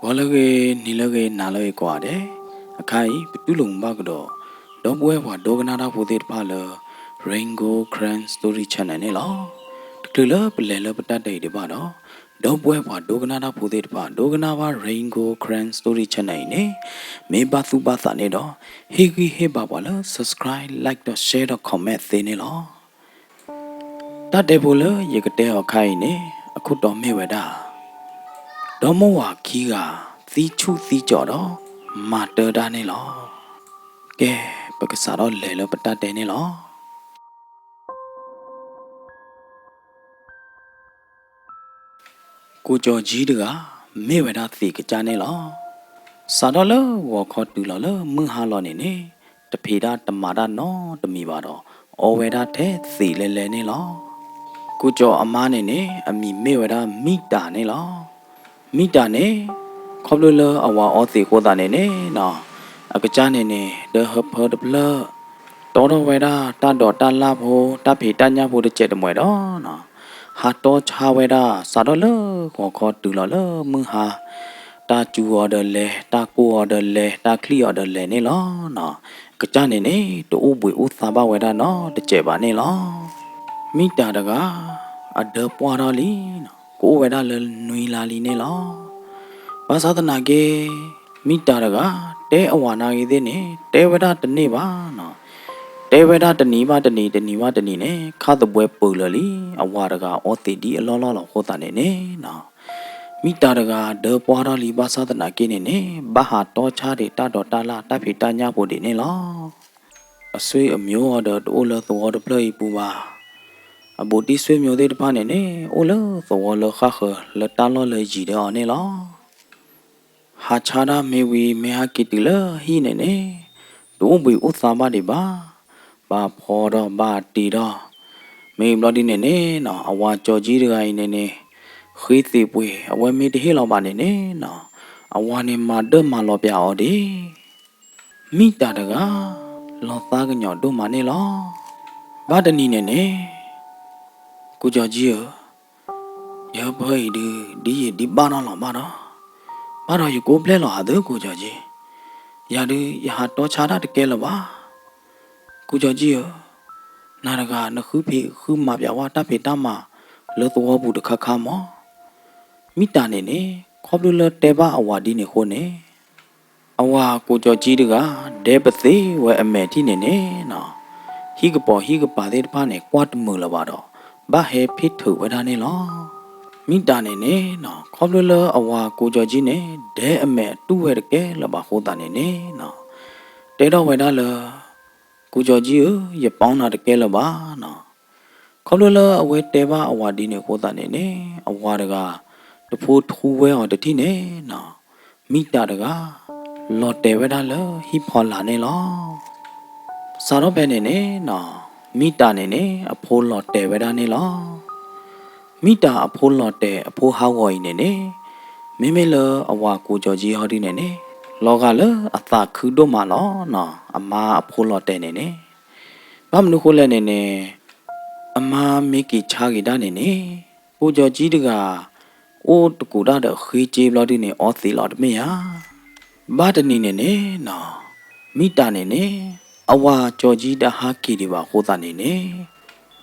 ဂီၤလၢအဂ့ၤ, နံၤလၢအဂ့ၤ, နၤလၢအဂ့ၤကိးဂၤဒဲး, အခါအံၤ ပတူၢ်လိာ်မုာ်ဘၣ်ကဒီး ဒီပုၢ်ဝဲၢ်ပှၤဒိကနၣ်တၢ်ဖိသ့ၣ်တဖၣ်လၢ Rain Gold Karen Story Channel န့ၣ်လီၤ. တချုးလၢပလဲၤလၢပတၢ်တဲအံၤဒံးဘၣ်ဒီး, ဒီပုၢ်ဝဲၢ်ပှၤဒိကနၣ်တၢ်ဖိသ့ၣ်တဖၣ် ဒိကနၣ်ဘၣ် Rain Gold Karen Story Channel အံၤန့ၣ် မ့ၢ်ဘၣ်သူၣ်ဘၣ်သးန့ၣ်ဒီး ဟ့ၣ်ဂံၢ်ဟ့ၣ်ဘါပှၤလၢ subscribe, like ဒီး share ဒီး comment သ့န့ၣ်လီၤ. တၢ်တဲဖိလၢယကတဲအီၤခါအံၤန့ၣ် အခိၣ်တီမ့ၢ်ဝဲဒၣ် ဒီမါဝၤခံဂၤ သံဆူၣ်သံကၠီၤဒီး မၤတၢ်တၢ်န့ၣ်လီၤ. ကဲ, ပကစးထီၣ်လဲၤလၢပတၢ်တဲန့ၣ်လီၤ. ကိၣ်ကၠီၤကၠံတဂၤ မ့ၢ်ဝဲဒၣ်သံးကစၢ်န့ၣ်လီၤ. စးထီၣ်လၢဂီၤခီတုၤလီၤလၢမုၢ်ဟါလီၤန့ၣ်န့ၣ် တဖံးတၢ်တမၤတၢ်နီတမံၤဘၣ်ဒီး အီဝဲဒၣ်ထဲသံးလဲၤလဲၤန့ၣ်လီၤ. ကိၣ်ကၠီၤအမါန့ၣ်န့ၣ် အမံၤမ့ၢ်ဝဲဒၣ်မံတၤန့ၣ်လီၤ. မံတၤန့ၣ် ခီဖျိလၢအဝၤအီသံးအဃိသတးန့ၣ်န့ၣ် အကစၢ်န့ၣ်န့ၣ် ဒၢဟၢဖၢတဖျၢၣ် တီထီၣ်ဝဲဒၣ်တၢ်ဒိးတၢ်လၣ်ဖိ တၢ်ဖံးတၢ်ညၣ်ဖိတစဲးတမှဲၤဒီး ဟးတီဆါဝဲဒၣ် စးထီၣ်လၢဂီၤခီတုၤလီၤလၢမုၢ်ဟါ, တၢ်စူၤအီၤဒီးလဲၤ, တၢ်ကိၢ်အီၤဒီးလဲၤ, တၢ်ချံၣ်အီၤဒီးလဲၤန့ၣ်လီၤ. အကစၢ်န့ၣ်န့ၣ် တအိၣ်ဘှံးအိၣ်သါဘၣ်ဝဲဒၣ်နီတစဲးဘၣ်န့ၣ်လီၤ. မံတၤတဂၤ အဒၢပှၢ်ထီၣ်လံ ကအိၣ်ဝဲဒၣ်လၢနွံလါလံန့ၣ်လီၤ. ဘၣ်ဆၣ်သနာ်က့ မံတၤတဂၤ တဲအဝၤနာ်ဂ့ၤသ့ၣ်န့ၣ် တဲဝဲဒၣ်တန့ၢ်ဘၣ်နီၤ. တဲဝဲဒၣ်တနံၤဘၣ်တနံၤ တနံၤဘၣ်တနံၤန့ၣ် ခါသဘှဲပၢၤလၢာ်လံ အဝၤတဂၤအီသံးဒ်အလီၢ်လီၢ်လီၤအဃိသတးန့ၣ်န့ၣ်နီၤ. မံတၤတဂၤဒၢပှၢ်ထီၣ်လံဘၣ်ဆၣ်သနာ်က့န့ၣ်န့ၣ် ဘၣ်ဟးတီဆါဒံးတၢ်ဒိးတၢ်လၣ်တၢ်ဖံးတၢ်ညၣ်ဖိဒံးန့ၣ်လီၤ. အဆွေအမျိုးအီၤဒီးတအိၣ်လၢသဝီတဖျၢၣ်အံၤပူၤဘၣ်. အဘူးတံၢ်ဆွေမျိုးသ့ၣ်တဖၣ်န့ၣ်န့ၣ် အိၣ်လၢသဝီလၢဃၣ်ဃၢၤလၢတၢ်လီၢ်လၢယံၤဒၢအီၤန့ၣ်လီၤ. ဟးဆါတၢ်မ့ၢ်ဝံၤမ့ၢ်ဟဲက့ၤတုၤလၢဟံၣ်န့ၣ်န့ၣ် တအိၣ်ဘှံးအိၣ်သါဘၣ်ဒံးဘၣ်. ဘၣ်ဖီဒီးဘၣ်တံၤဒီး မ့ၢ်ဘျီဒ်န့ၣ်န့ၣ်နီၤ အဝၤကၠီၤကၠံတဂၤအံၤန့ၣ်န့ၣ် ဃ့သံးပှ့ၤ အဝဲမ့ၢ်တဟ့ၣ်လီၤဘၣ်န့ၣ်န့ၣ်နီၤ အဝၤန့ၣ်မၤဒၢၣ်မၤလီၤပၠးအီၤဒံး မံတၤတဂၤ လီၤသးကညီၤဒိၣ်မးန့ၣ်လီၤ. ဘၣ်တနံၤန့ၣ်န့ၣ် ကိၣ်ကၠီၤကၠံဧၢ, ယဟၢဖၢအံၤဒုး ဒ်ယံာ်ဒံးဘၣ်နီၢ်လီၤဘၣ်ဒီး, ဘၣ်ဒီးယကိးဘျဲၣ်လီၤအသးကိၣ်ကၠီၤကၠံ, ယၤဒုးယဟးတီဆါတၢ်တကဲလၢၤဘၣ်. ကိၣ်ကၠီၤကၠံဧၢ, နၤတဂၤနဃုဖံးဃုမၤပၠးဝဲ တၢ်ဖံးတၢ်မၤလၢသဝီပူၤတခါခါမး. မံတၤန့ၣ်န့ၣ် ခီဖျိလၢတဲဘၣ်အဝၤဒ်န့ၣ်အဃိန့ၣ် အဝၤကိၣ်ကၠီၤကၠံတဂၤ ဒဲပသ့ဝဲအမဲာ်ထံၣ်န့ၣ်န့ၣ်နီၤ, ဟံၣ်ကပီၤဟံၣ်ကပၤသ့ၣ်တဖၣ်န့ၣ် ကွၢ်တမုာ်လၢၤဘၣ်ဒီး ဘၣ်ဟဲဖ့ၣ်ထုးဝဲဒၣ်န့ၣ်လီၤ. မံတၤန့ၣ်န့ၣ်နီၤ ခီဖျိလၢအဝၤကိၣ်ကၠီၤကၠံန့ၣ် ဒဲအမဲာ်တူၢ်ဝဲတကဲလၢၤဘၣ်အဃိသတးန့ၣ်န့ၣ်နီၤ, တဲထီၣ်ဝဲဒၣ်လၢ ကိၣ်ကၠီၤကၠံဧၢ, ယပီနၤတကဲလၢၤဘၣ်နီၤ. ခီဖျိလၢအဝဲတဲဘၣ်အဝၤဒ်န့ၣ်အဃိသတးန့ၣ်န့ၣ် အဝၤတဂၤ တဖိထူဝဲအီၤတထံၣ်န့ၣ်နီၤ, မံတၤတဂၤ လီၤတဲာ်ဝဲဒၣ်လၢဟံၣ်ဖီလာ်န့ၣ်လီၤ. စးထီၣ်ဖဲန့ၣ်န့ၣ်နီၤ မံတၤန့ၣ်န့ၣ် အဖိလီၤတဲာ်ဝဲဒၣ်န့ၣ်လီၤ. မံတၤအဖိလီၤတဲာ်အဖိဟးဂီၤအံၤန့ၣ်န့ၣ် မ့မ့ၢ်လၢအဝၤကိၣ်ကၠီၤကၠံဟီဒုန့ၣ်န့ၣ် လီၤဂာ်လၢအသးခုဒိၣ်မးလီၤနီၤ, အမါအဖိလီၤတဲာ်န့ၣ်န့ၣ်. ဘၣ်မနုၤဃိလဲၣ်န့ၣ်န့ၣ် အမါမ့ၢ်က့ၤဆါက့ၤတၢ်န့ၣ်န့ၣ် ကိၣ်ကၠီၤကၠံတဂၤ အိၣ်တကူးတၢ်ဒီးဃ့က့ဘျီဒုန့ၣ် အီသံးလီၤတမ့ၢ်ဧါ. ဘၣ်တနံၤန့ၣ်န့ၣ်နီၤ မံတၤန့ၣ်န့ၣ် အဝၤကၠီၤကၠံတဟးက့ၤဒံးဘၣ်အဃိသတးန့ၣ်န့ၣ်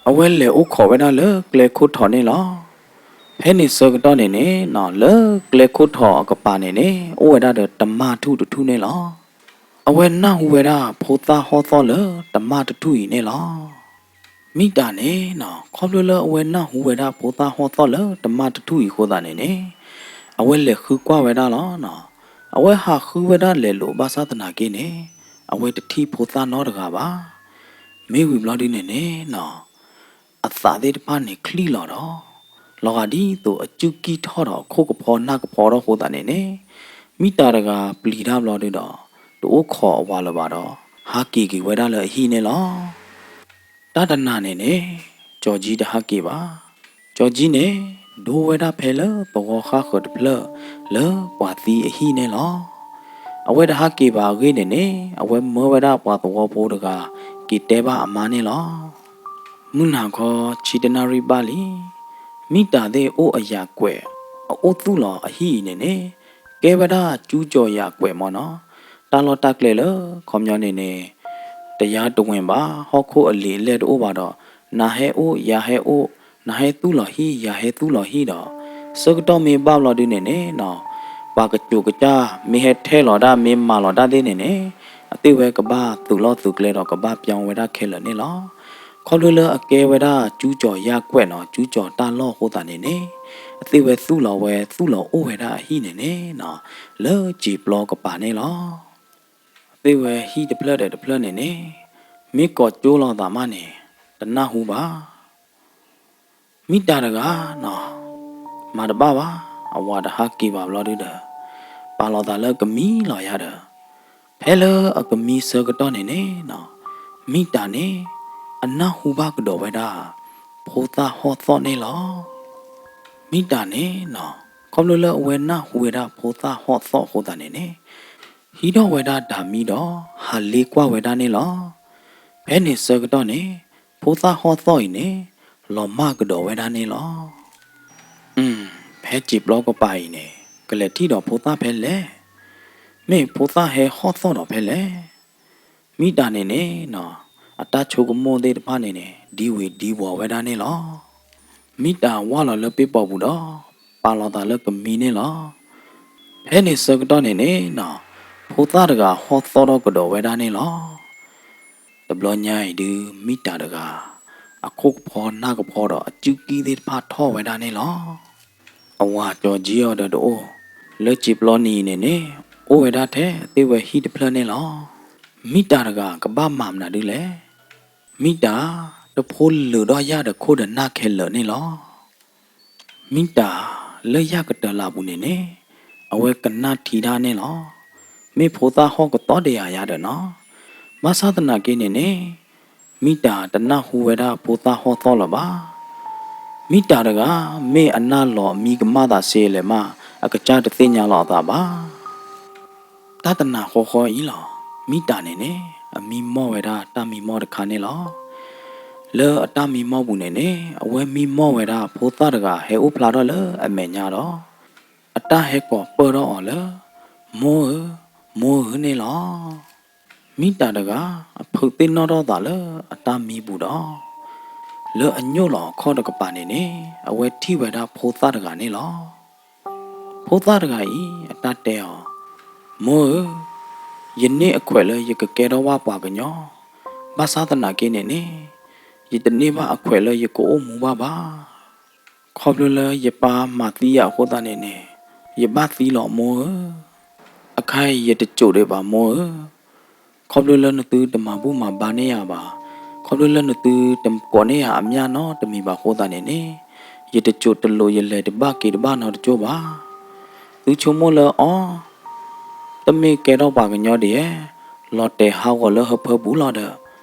အဝဲလဲၤအိၣ်ခိးဝဲဒၣ်လၢကျဲခိၣ်ထီးန့ၣ်လီၤ. ဖဲန့ၣ်ဆၢကတီၢ်န့ၣ်န့ၣ်နီၤ လၢကျဲခိၣ်ထီးအကပၤန့ၣ်န့ၣ် အိၣ်ဝဲဒၣ်ဒီးတမၢ်ထူၣ်တထူၣ်န့ၣ်လီၤ. အဝဲနၢ်ဟူဝဲဒၣ်ဖိသၣ်ဟီၣ်သီၣ်လၢတမၢ်တထူၣ်အံၤန့ၣ်လီၤ. မံတၤန့ၣ်နီၤ ခီဖျိလၢအဝဲနၢ်ဟူဝဲဒၣ်ဖိသၣ်ဟီၣ်သီၣ်လၢတမၢ်တထူၣ်အံၤအဃိသတးန့ၣ်န့ၣ် အဝဲလဲၤဃုကွၢ်ဝဲဒၣ်လီၤနီၤ. အဝဲဟးဃုဝဲဒၣ်လဲၤလိာ်ဘၣ်ဆၣ်သနာ်က့န့ၣ် အဝဲတထံၣ်ဖိသၣ်နီတဂၤဘၣ်. မ့ၢ်ဝံၤဘျီဒုန့ၣ်န့ၣ်နီၤ အသးသ့ၣ်တဖၣ်န့ၣ်ချံၣ်လီၤဒီး လီၤဂာ်ဒ်သိးအစုၣ်ကံၢ်ထီၣ်ဒီးအခိၣ်ကဖီနၢ်ကဖီထီၣ်အဃိသတးန့ၣ်န့ၣ် မံတၤတဂၤပျံၤတၢ်ဘျီဒုဒီး တအိၣ်ခိးအဝၤလၢၤဘၣ်ဒီး ဟးက့ၤက့ၤဝဲဒၣ်လၢအဟံၣ်န့ၣ်လီၤ. တၢ်တနၤန့ၣ်န့ၣ် ကၠီၤကၠံတဟးက့ၤဘၣ်. ကၠီၤကၠံန့ၣ် ဒိဝဲဒၣ်ဖဲလၢသဝီဃၣ်ဃၢၤတဖျၢၣ် လၢပှၤသံအဟံၣ်န့ၣ်လီၤ. အဝဲတဟးက့ၤဘၣ်အဂ့ၢ်န့ၣ်န့ၣ် အဝဲမၢဝဲဒၣ်ပှၤသဝီဖိတဂၤ က့ၤတဲဘၣ်အမါန့ၣ်လီၤ. မုၢ်နၤခီဆံတနၣ်ရံၣ်ဘၣ်လံ. မံတၤသ့ၣ်အိၣ်အယၤကွဲး အအိၣ်သူၣ်လီၤအဟံၣ်အံၤန့ၣ်န့ၣ် ကဲဝဲဒၣ်ကၠူကၠီၤယၤကွဲးမၢ်နီၤ, တၢ်လီၢ်တၢ်ကျဲလၢခီပညီန့ၣ်န့ၣ် တယါတဝ့ၤဘၣ်, ဟီၣ်ခိၣ်အလံာ်အလဲၢ်တအိၣ်ဘၣ်ဒီး နၤဟဲအိၣ် ယၤဟဲအိၣ်, နၤဟဲသူၣ်လီၤဟံၣ် ယၤဟဲသူၣ်လီၤဟံၣ်ဒီး ဆၢကတီၢ်မ့ၢ်ဘၣ်ဘျီဒုန့ၣ်န့ၣ်နီၤ, ပှၤကစူၤကစၢ်မ့ၢ်ဟဲထဲလီၤဒၣ် မ့ၢ်မၤလီၤဒၣ်သ့ၣ်န့ၣ်န့ၣ် အသ့ၣ်ဝဲကဘၣ်သုးလီၢ်သုးကျဲဒီး ကဘၣ်ပျီဝဲဒၣ်ခဲလၢာ်န့ၣ်လီၤ. ခီဖျိလၢအကဲဝဲဒၣ်ကၠူကၠီၤယၤကွဲးနီၤ, ကၠူကၠီၤတၢ်လီၢ်အဃိသတးန့ၣ်န့ၣ် အသ့ၣ်ဝဲသူၣ်လီၤဝဲ သူၣ်လီၤအိၣ်ဝဲဒၣ်အဟံၣ်န့ၣ်န့ၣ်နီၤ, လၢစံာ်ပျီကပၤန့ၣ်လီၤ. အသ့ၣ်ဝဲဟံၣ်တဖျၢၣ်ဒီးတဖျၢၣ်န့ၣ်န့ၣ် မ့ၢ်ကိးကၠိလိာ်သးမးန့ၣ် တနၢ်ဟူဘၣ်. မံတၤတဂၤနီၤ, မၤတဘၣ်ဘၣ်, အဝၤတဟးက့ၤဘၣ်ဘျီဒုဒီး ပာ်လီၤသးလၢကမံလီၤယၤဒီး ဖဲလၢအကမံဆၢကတီၢ်န့ၣ်န့ၣ်နီၤ, မံတၤန့ၣ် အနၢ်ဟူဘၣ်ကဒီးဝဲဒၣ် ဖိသၣ်ဟီၣ်သီၣ်န့ၣ်လီၤ. မံတၤန့ၣ်နီၤ, ခီဖျိလၢအဝဲနၢ်ဟူဝဲဒၣ်ဖိသၣ်ဟီၣ်သီၣ်အဃိသတးန့ၣ်န့ၣ် ဟံးထီၣ်ဝဲဒၣ်တၢ်မံဒီး ဟးလ့ကွၢ်ဝဲဒၣ်န့ၣ်လီၤ. ဖဲန့ၣ်ဆၢကတီၢ်န့ၣ် ဖိသၣ်ဟီၣ်သီၣ်အံၤန့ၣ် လီၤမၢ်ကဒီးဝဲဒၣ်န့ၣ်လီၤ. အၢ ဖဲစံာ်ပျီကပၤအံၤန့ၣ် ကလဲၤထံၣ်ဒီးဖိသၣ်ဖဲလဲၣ်, မ့ၢ်ဖိသၣ်ဟဲဟီၣ်သီၣ်ဒီးဖဲလဲၣ်. မံတၤန့ၣ်န့ၣ်နီၤ, အတၢ်ဆိကမိၣ်သ့ၣ်တဖၣ်န့ၣ်န့ၣ် ဒံဝံၤဒံဝီၤဝဲဒၣ်န့ၣ်လီၤ. မံတၤဝၢ်လီၤလၢပ့ၣ်ပီၤပူၤဒီး ပာ်လီၤသးလၢကမံန့ၣ်လီၤ. ဖဲန့ၣ်ဆၢကတီၢ်န့ၣ်န့ၣ်နီၤ, ဖိသၣ်တဂၤဟီၣ်သီၣ်ထီၣ်ကဒီးဝဲဒၣ်န့ၣ်လီၤ. တဘျီညါအံၤဒုး မံတၤတဂၤ အခိၣ်ကဖီနၢ်ကဖီဒီးအစုကံၢ်သ့ၣ်တဖၣ်ထီၣ်ဝဲဒၣ်န့ၣ်လီၤ. အဝၤကၠီၤကၠံအီၤဒီးတအိၣ်, လၢစံာ်ပျီနံၤအံၤန့ၣ်န့ၣ် အိၣ်ဝဲဒၣ်ထဲအသ့ၣ်ဝဲဟံၣ်တဖျၢၣ်န့ၣ်လီၤ. မံတၤတဂၤကဘၣ်မၤမနုၤဒုးလဲၣ်. မံတၤ တဖိလၢာ်ဒီးယၣ်ဒီးခိၣ်ဒီးနၢ်ခဲလၢာ်န့ၣ်လီၤ. မံတၤ လၢယၣ်ကတၢၢ်လၢ်ပူၤန့ၣ်န့ၣ် အဝဲကနၣ်ထံတၢ်န့ၣ်လီၤ. မ့ၢ်ဖိသၣ်ဟီၣ်ကသီၣ်ဒီးယၤယၤဒီးနီၤ, ဘၣ်ဆၣ်သနာ်က့န့ၣ်န့ၣ် မံတၤတနၢ်ဟူဝဲဒၣ်ဖိသၣ်ဟီၣ်သီၣ်လၢၤဘၣ်. မံတၤတဂၤ မ့ၢ်အနၢ်လီၤမံကမၣ်သးစ့လဲၣ်မး အကစၢ်တသ့ၣ်ညါလီၤအသးဘၣ်. တၢ်တနၤဃီဃီအံၤလီၤ, မံတၤန့ၣ်န့ၣ် အမံမီၢ်ဝဲဒၣ်တၢ်မံမီၢ်တခါန့ၣ်လီၤ. လၢအတၢ်မံမီၢ်ပူၤန့ၣ်န့ၣ် အဝဲမံမီၢ်ဝဲဒၣ်ဖိသၣ်တဂၤဟဲအိၣ်ဖျါထီၣ်လၢအမဲာ်ညါဒီး အတၢ်ဟဲကိးပၢၢ်ထီၣ်အီၤလၢ မိၢ်ဧၢ, မိၢ်ဧၢန့ၣ်လီၤ. မံတၤတဂၤ အဖုးသ့ၣ်နီၣ်ထီၣ်သးလၢအတၢ်မံပူၤဒီး လၢအညိၣ်လီၤအခီၣ်တကပၤန့ၣ်န့ၣ် အဝဲထံၣ်ဝဲဒၣ်ဖိသၣ်တဂၤန့ၣ်လီၤ. ဖိသၣ်တဂၤအံၤ အတၢ်တဲအီၤ, မိၢ်ဧၢ, ယန့ၢ်အခွဲးလၢယကကဲထီၣ်ဘၣ်ပှၤကညီ, ဘၣ်ဆၣ်သနာ်က့န့ၣ်န့ၣ် ယတန့ၢ်ဘၣ်အခွဲးလၢယကအိၣ်မူဘၣ်ဘၣ်. ခီဖျိလၢယပၢ်မၤသံယၤအဃိသတးန့ၣ်န့ၣ် ယဘၣ်သံလီၤမိၢ်ဧၢ. အခါအံၤယတစိာ်ဒံးဘၣ်မိၢ်ဧၢ. ခီဖျိလၢနသုတမၤဘူၣ်မၤဘါန့ၢ်ယၤဘၣ်, ခီဖျိလၢနသုတကိးန့ၢ်ယၤအမျၢ်နီတမံၤဘၣ်အဃိသတးန့ၣ်န့ၣ် ယတစိာ်တလိာ်ယလဲၤတဘၣ်က့ၤတဘၣ်နီတစိၢ်ဘၣ်. သုဆိကမိၣ်လၢအီၤ တမ့ၢ်ကဲထီၣ်ပှၤကညီဒံးဧါ, လီၤတဲာ်ဟးဂီၤလၢဟၢဖၢပူၤလီၤဒီး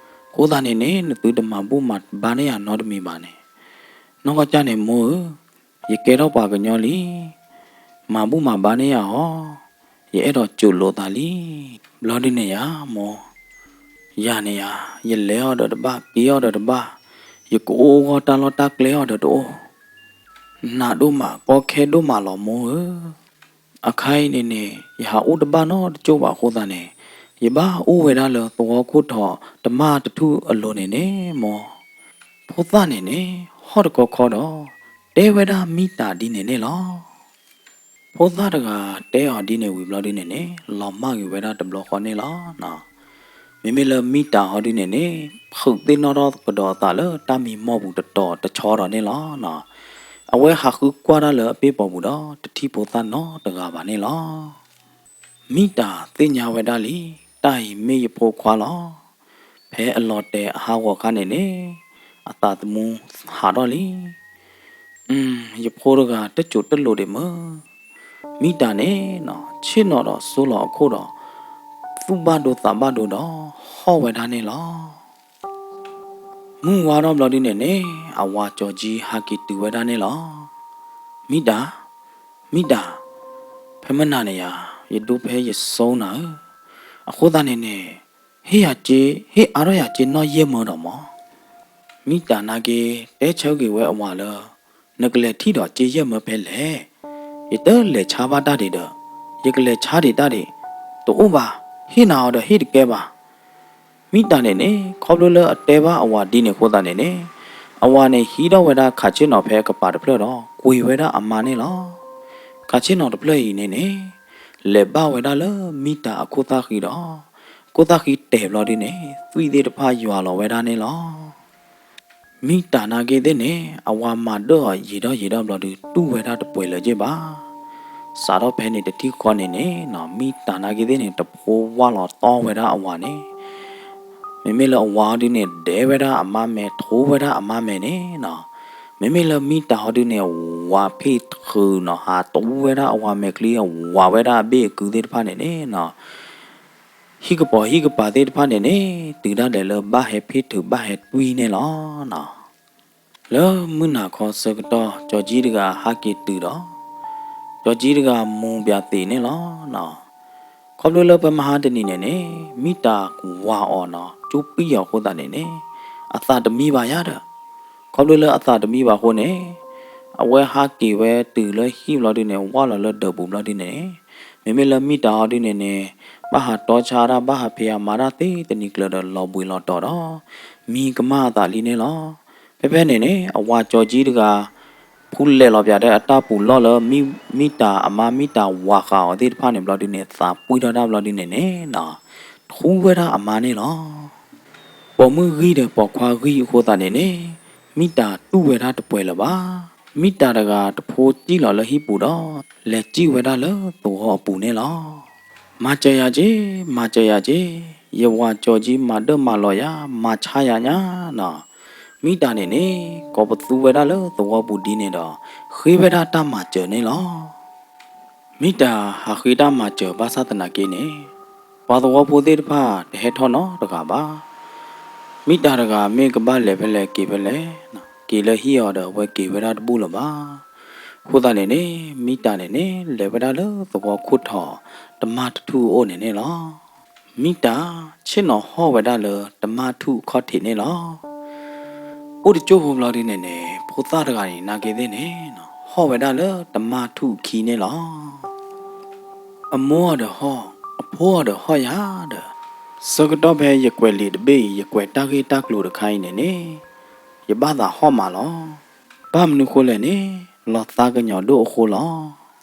အဃိသတးန့ၣ်န့ၣ် နသုတမၤဘူၣ်မၤဘါန့ၢ်ယၤနီတမံၤဘၣ်န့ၣ်. နီၢ်ကီၢ်ကၢ်န့ၣ်မိၢ်ဧၢ, ယကဲထီၣ်ပှၤကညီလံ, မၤဘူၣ်မၤဘါန့ၢ်ယၤအီၤ, ယအဲၣ်ဒိးစိာ်လိာ်သးလံ. ဘျီဒုန့ၣ်ယၤမိၢ်, ယၤန့ၣ်ယၤ ယလဲၤအီၤဒီးတဘၣ် က့ၤအီၤဒီးတဘၣ်, ယကအိၣ်အဂီၢ်တၢ်လီၢ်တၢ်ကျဲအီၤဒီးတအိၣ်, နးဒိၣ်မးကီခဲဒိၣ်မးလီၤမိၢ်ဧၢ. အခါအံၤန့ၣ်န့ၣ် ယဟးအိၣ်တဘၣ်နီတစိၢ်ဘၣ်အဃိသတးန့ၣ် ယဘၣ်အိၣ်ဝဲဒၣ်လၢသဝီခိၣ်ထံးတမၢ်တထူၣ်အလိၤန့ၣ်န့ၣ်မိၢ်. ဖိသၣ်န့ၣ်န့ၣ် ဟီၣ်တခီခီဒီး တဲဝဲဒၣ်မံတၤဒ်န့ၣ်န့ၣ်လီၤ. ဖိသၣ်တဂၤတဲအီၤဒ်န့ၣ်ဝံၤဘျီဒုန့ၣ်န့ၣ် လီၤမၢ်ဂ့ၤဝဲဒၣ်တဘျီဃီန့ၣ်လီၤ. မ့မ့ၢ်လၢမံတၤဟီဒုန့ၣ်န့ၣ် ဖုးသ့ၣ်နီၣ်ထီၣ်ကဒီးအသးလၢတၢ်မံမီၢ်ပူၤတတီၤတဆီဒီးန့ၣ်လီၤ. အဝဲဟးဃုကွၢ်တၢ်လၢအပ့ၢ်ပီၤပူၤဒီး တထံၣ်ဖိသၣ်နီတဂၤဘၣ်န့ၣ်လီၤ. မံတၤသ့ၣ်ညါဝဲဒၣ်လံ, တၢ်အံၤမ့ၢ်ယဖိခွါလီၤ. ဖဲအလီၤတဲာ်အဟးဂီၤအခါန့ၣ်န့ၣ် အသးသမူဟးထီၣ်လံ. အၢ ယဖိတဂၤတစိာ်တလိာ်ဒံးမၢ်. မံတၤန့ၣ်နီၤ ဆ့ၣ်နီၤဒီးစိလီၤအခိၣ်ဒီး သူၣ်ဘၣ်ဒိသးဘၣ်ဒိဒီး ဟီၣ်ဝဲဒၣ်န့ၣ်လီၤ. မုၢ်ဝါထီၣ်ဘျီဒုန့ၣ်န့ၣ် အဝၤကၠီၤကၠံဟးက့ၤတုၤဝဲဒၣ်န့ၣ်လီၤ. မံတၤ, မံတၤ, ဖဲမနၤန့ၣ်ယၤ ယဒိဖဲယစိနၤဧၢ, အဃိသတးန့ၣ်န့ၣ် ဟ့ၣ်ယၤစ့, ဟ့ၣ်အါထီၣ်ယၤစ့နီၣ်ယဲၢ်မၢဒီးမၢ်. မံတၤနာ်က့ တဲဆၢက့ၤဝဲအဝၤလၢ နကလဲၤထံၣ်ဒီးစ့ယဲၢ်မၢဖဲလဲၣ်, ယတလဲၤဆါဘၣ်တၢ်ဒံးဒီး ယကလဲၤဆါဒံးတၢ်ဒံး, တအိၣ်ဘၣ်, ဟ့ၣ်နၤအီၤဒီးဟ့ၣ်တကဲဘၣ်. မံတၢ်န့ၣ်န့ၣ် ခီဖျိလၢအတဲဘၣ်အဝၤဒ်န့ၣ်အဃိသတးန့ၣ်န့ၣ်, အဝၤန့ၣ်ဟံးထီၣ်ဝဲဒၣ်ခးဆ့ၣ်နီၤဖဲကပၤတဖျၢၣ်ဒီး ကွံာ်ဝဲဒၣ်အမါန့ၣ်လီၤ. ခးဆ့ၣ်နီၤတဖျၢၣ်အံၤန့ၣ်န့ၣ် လဲၤဘၣ်ဝဲဒၣ်လၢမံတၢ်အခိၣ်သၣ်ဃံဒီး ခိၣ်သၣ်ဃံတဲာ်ဘျီဒုန့ၣ် သွံၣ်သ့ၣ်တဖၣ်ယွၤလီၤဝဲဒၣ်န့ၣ်လီၤ. မံတၢ်နာ်က့သ့ၣ်န့ၣ် အဝၤမၤဒၢၣ်အီၤယံာ်ဒီးယံာ်ဒီးဘျီဒု တူၢ်ဝဲဒၣ်တပှဲၤလၢၤက့ဘၣ်. စးထီၣ်ဖဲန့ၣ်တထံၣ်ဃီန့ၣ်န့ၣ်နီၤ မံတၢ်နာ်က့သ့ၣ်န့ၣ် တဖိဝၢ်လီၤတီဝဲဒၣ်အဝၤန့ၣ်, မ့မ့ၢ်လၢအဝၤအီၤဒုန့ၣ် ဒဲဝဲဒၣ်အမါမဲာ် ထိဝဲဒၣ်အမါမဲာ်န့ၣ်နီၤ, မ့မ့ၢ်လၢမံတၢ်အီၤဒုန့ၣ် ဝၤဖ့ၣ်ထုးနီၤ ဟးတူဝဲဒၣ်အဝၤမဲာ်ချံ ဝၤဝဲဒၣ်အဘ့ၣ်အကုသ့ၣ်တဖၣ်န့ၣ်န့ၣ်နီၤ ဟံၣ်ကပီၤဟံၣ်ကပၤသ့ၣ်တဖၣ်န့ၣ်န့ၣ် တုၤဒၣ်လဲာ်လၢဘၣ်ဟဲဖ့ၣ်ထုးဘၣ်ဟဲတွံၢ်န့ၣ်လီၤ. လၢမုၢ်နၤခီဆၢကတီၢ် ကၠီကၠံတဂၤဟးက့ၤတုၤဒီး ကၠီကၠံတဂၤမူၤဘၣ်သံးန့ၣ်လီၤ. ခီဖျိလၢဖဲမဟါတနံၤန့ၣ်န့ၣ် မံတၢ်ဝၤအီၤနီၤ ကၠိပံၣ်အီၤအဃိသတးန့ၣ်န့ၣ် အသးတမံဘၣ်ယါဒီး ခီဖျိလၢအသးတမံဘၣ်အဃိန့ၣ် အဝဲဟးက့ၤဝဲတုၤလၢဟံၣ်ဘျီဒုန့ၣ် ဝၢ်လီၤလၢဒၢးပူၤဘျီဒုန့ၣ် မ့မ့ၢ်လၢမံတၢ်အီၤဒုန့ၣ်န့ၣ် ဘၣ်ဟးတီဆါဒၣ် ဘၣ်ဟးဖံးအမၤတၢ်သ့တနံၤကျၢၤဒီး လီၤဘှံးလီၤတီၤဒီး မံကမၣ်အသးလံန့ၣ်လီၤ. ဖဲဖဲန့ၣ်န့ၣ် အဝၤကၠီကၠံတဂၤ ဖူလဲၤလီၤပၠးဒီးအတၢ်ပူၤလီၢ်လၢ မံတၢ်အမါမံတၢ်ဝၤဃာ်အီၤသ့ၣ်တဖၣ်န့ၣ်ဘျီဒုန့ၣ် သးပှံၢ်ထီၣ်တၢ်ဘျီဒုန့ၣ်န့ၣ်နီၤ ထူဝဲဒၣ်အမါန့ၣ်လီၤ. ပိာ်မုၣ်ဂံၢ်ဒီးပိာ်ခွါဂံၢ်အဃိသတးန့ၣ်န့ၣ် မံတၢ်တူၢ်ဝဲဒၣ်တပှဲၤလၢၤဘၣ်. မံတၢ်တဂၤတဖိစံၣ်လီၤလၢဟံၣ်ပူၤဒီး လဲၤစံၣ်ဝဲဒၣ်လၢသဝီအပူၤန့ၣ်လီၤ. မၤစၢၤယၤက့, မၤစၢၤယၤက့, ယဝၤကၠီကၠံမၤဒၢၣ်မၤလီၤယၤ, မၤဆါယၤညါနီၤ. မံတၢ်န့ၣ်န့ၣ် ကိးပသူဝဲဒၣ်လၢသဝီပူၤဒ်န့ၣ်ဒီး ဃ့ဝဲဒၣ်တၢ်မၤစၢၤန့ၣ်လီၤ. မံတၢ်ဟးဃ့တၢ်မၤစၢၤဘၣ်ဆၣ်သနာ်က့န့ၣ် ပှၤသဝီဖိသ့ၣ်တဖၣ်တဟဲထီၣ်နီတဂၤဘၣ်. မံတၢ်တဂၤမ့ၢ်ကဘၣ်လဲၤဖဲလဲၣ်က့ၤဖဲလဲၣ်, က့ၤလၢဟံၣ်အီၤဒီးအဝဲက့ၤဝဲဒၣ်တဘူၣ်လၢၤဘၣ်. အဃိသတးန့ၣ်န့ၣ် မံတၢ်န့ၣ်န့ၣ် လဲၤဝဲဒၣ်လၢသဝီခိၣ်ထီၣ်တမၢ်ထူၣ်အအိၣ်န့ၣ်န့ၣ်လီၤ. မံတၢ်ဆ့ၣ်နီၤဟီၣ်ဝဲဒၣ်လၢတမၢ်ထူၣ်အခီၣ်ထံးန့ၣ်လီၤ. အိၣ်တကၠိၢ်ဖိဘျီဒုန့ၣ်န့ၣ် ဖိသၣ်တဂၤန့ၣ် နာ်က့သ့ၣ်န့ၣ် ဟီၣ်ဝဲဒၣ်လၢတမၢ်ထူၣ်အခံန့ၣ်လီၤ. အမိၢ်အီၤဒီးဟီၣ်, အဖိအီၤဒီးဟီၣ်ယၤဒီး, ဆၢကတီၢ်ဖဲယကွဲးလံာ်တဘ့ၣ်အံၤ ယကွဲးတၢ်ဂ့ၢ်တၢ်ကျိၤတခါအံၤန့ၣ်န့ၣ် ယဘၣ်သးဟီၣ်မးလီၤ. ဘၣ်မနုၤဃိလဲၣ်န့ၣ် လီၤသးကညီၤဒိၣ်အဃိလီၤ.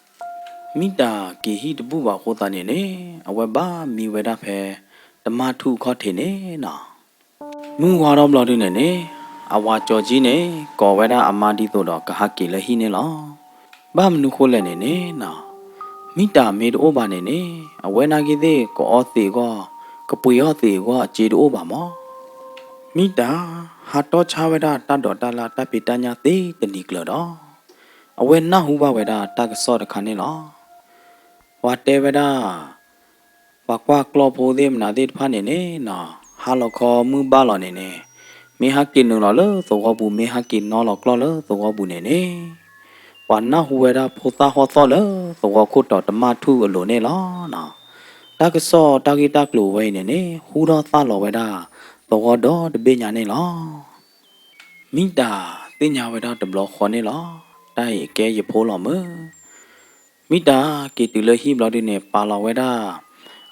မံတၢ်က့ၤဟံၣ်တဘူၣ်ဘၣ်အဃိသတးန့ၣ်န့ၣ် အဝဲဘၣ်မံဝဲဒၣ်ဖဲတမၢ်ထူၣ်အခီၣ်ထံးန့ၣ်နီၤ. မုၢ်ဝါထီၣ်ဘျီဒုန့ၣ်န့ၣ် အဝၤကၠီၤကၠံန့ၣ် ကိးဝဲဒၣ်အမါဒ်သိးဒီးကဟးက့ၤလၢဟံၣ်န့ၣ်လီၤ. ဘၣ်မနုၤဃိလဲၣ်န့ၣ်န့ၣ်နီၤ, မံတၢ်မ့ၢ်တအိၣ်ဘၣ်န့ၣ်န့ၣ် အဝဲနာ်က့သ့ၣ် ကအီသံးအဂီၢ်, ကပှ့ၤအီၣ်သံးအဂီၢ် အစ့တအိၣ်ဘၣ်မီၢ်. မံတၢ် ဟးတီဆါဝဲဒၣ်တၢ်ဒိးတၢ်လၣ်တၢ်ဖံးတၢ်ညၣ်သ့တနံၤကျၢၤဒီး အဝဲနၢ်ဟူဘၣ်ဝဲဒၣ်တၢ်ကစီၣ်တခါန့ၣ်လီၤ. ပှၤတဲဝဲဒၣ် ပှၤကွၢ်ကျီၢ်ဖိသ့ၣ်မနုၤသ့ၣ်တဖၣ်န့ၣ်န့ၣ်နီၤ, ဟါလီၤခီမုၢ်ဘၣ်လီၤန့ၣ်န့ၣ်, မ့ၢ်ဟဲက့ၤနုာ်လီၤလၢသဝီပူၤ မ့ၢ်ဟဲက့ၤနီလီၤကျီၢ်လၢသဝီပူၤန့ၣ်န့ၣ်, ပှၤနၢ်ဟူဝဲဒၣ်ဖိသၣ်ဟီၣ်သီၣ်လၢသဝီခိၣ်တီၤတမၢ်ထူၣ်အလိၤန့ၣ်လီၤ. တၢ်ကစီၣ်တၢ်ဂ့ၢ်တၢ်ကျိၤဝဲအံၤန့ၣ်န့ၣ် ဟူထီၣ်သၣ်လီၤဝဲဒၣ်သဝီဒီတဘ့ၣ်ညါန့ၣ်လီၤ. မံတၢ်သ့ၣ်ညါဝဲဒၣ်တဘျီဃီန့ၣ်လီၤ. တၢ်အံၤအကဲယဖိလီၤမၢ်. မံတၢ်က့ၤတုၤလၢဟံၣ်ဘျီဒုန့ၣ် ပာ်လီၤဝဲဒၣ်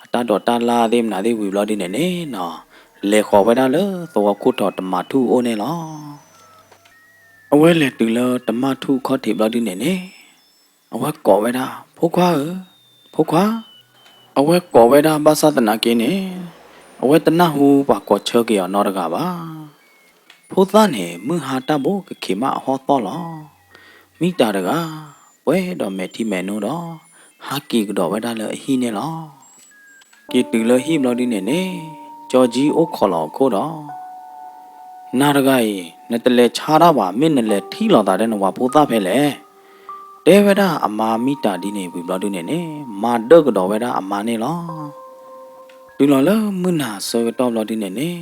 အတၢ်ဒိးတၢ်လၣ်သ့ၣ်မနုၤသ့ၣ်ဝံၤဘျီဒုန့ၣ်န့ၣ်နီၤ, လဲၤဃီၤဝဲဒၣ်လၢသဝီခိၣ်ထီၣ်တမၢ်ထူၣ်အအိၣ်န့ၣ်လီၤ. အဝဲလဲၤတုၤလၢတမၢ်ထူၣ်အခီၣ်ထံးဘျီဒုန့ၣ်န့ၣ်, အဝဲကိးဝဲဒၣ် ဖိခွါဧၢ, ဖိခွါ. အဝဲကိးဝဲဒၣ်ဘၣ်ဆၣ်သနာ်က့န့ၣ်, အဝဲတနၢ်ဟူပှၤကိးဆၢက့ၤအီၤနီတဂၤဘၣ်. ဖိသၣ်န့ၣ် မုၢ်ဟါတၢ်ဘိကခံးမးအဟီၣ်သီၣ်လီၤ. မံတၢ်တဂၤ ပှဲၤဒီးမဲာ်ထံမဲာ်နိဒီး ဟးက့ၤကဒီးဝဲဒၣ်လၢအဟံၣ်န့ၣ်လီၤ. က့ၤတုၤလၢဟံၣ်ဘျီဒုန့ၣ်န့ၣ်, ကၠီၤကၠံအိၣ်ခိးလီၤအခိၣ်ဒီး နၤတဂၤအံၤ နတလဲၤဆါတၢ်ဘၣ် မ့ၢ်နလဲၤထံၣ်လိာ်သးဒီးနဝၤဖိသၣ်ဖဲလဲၣ်. တဲဝဲဒၣ်အမါမံတၢ်ဒ်န့ၣ်ဝံၤဘျီဒုန့ၣ်န့ၣ်, မၤဒၢၣ်ကဒီးဝဲဒၣ်အမါန့ၣ်လီၤ. တုၤလီၤလၢမုၢ်နၤဆၢကတီၢ်ဘျီဒုန့ၣ်န့ၣ်,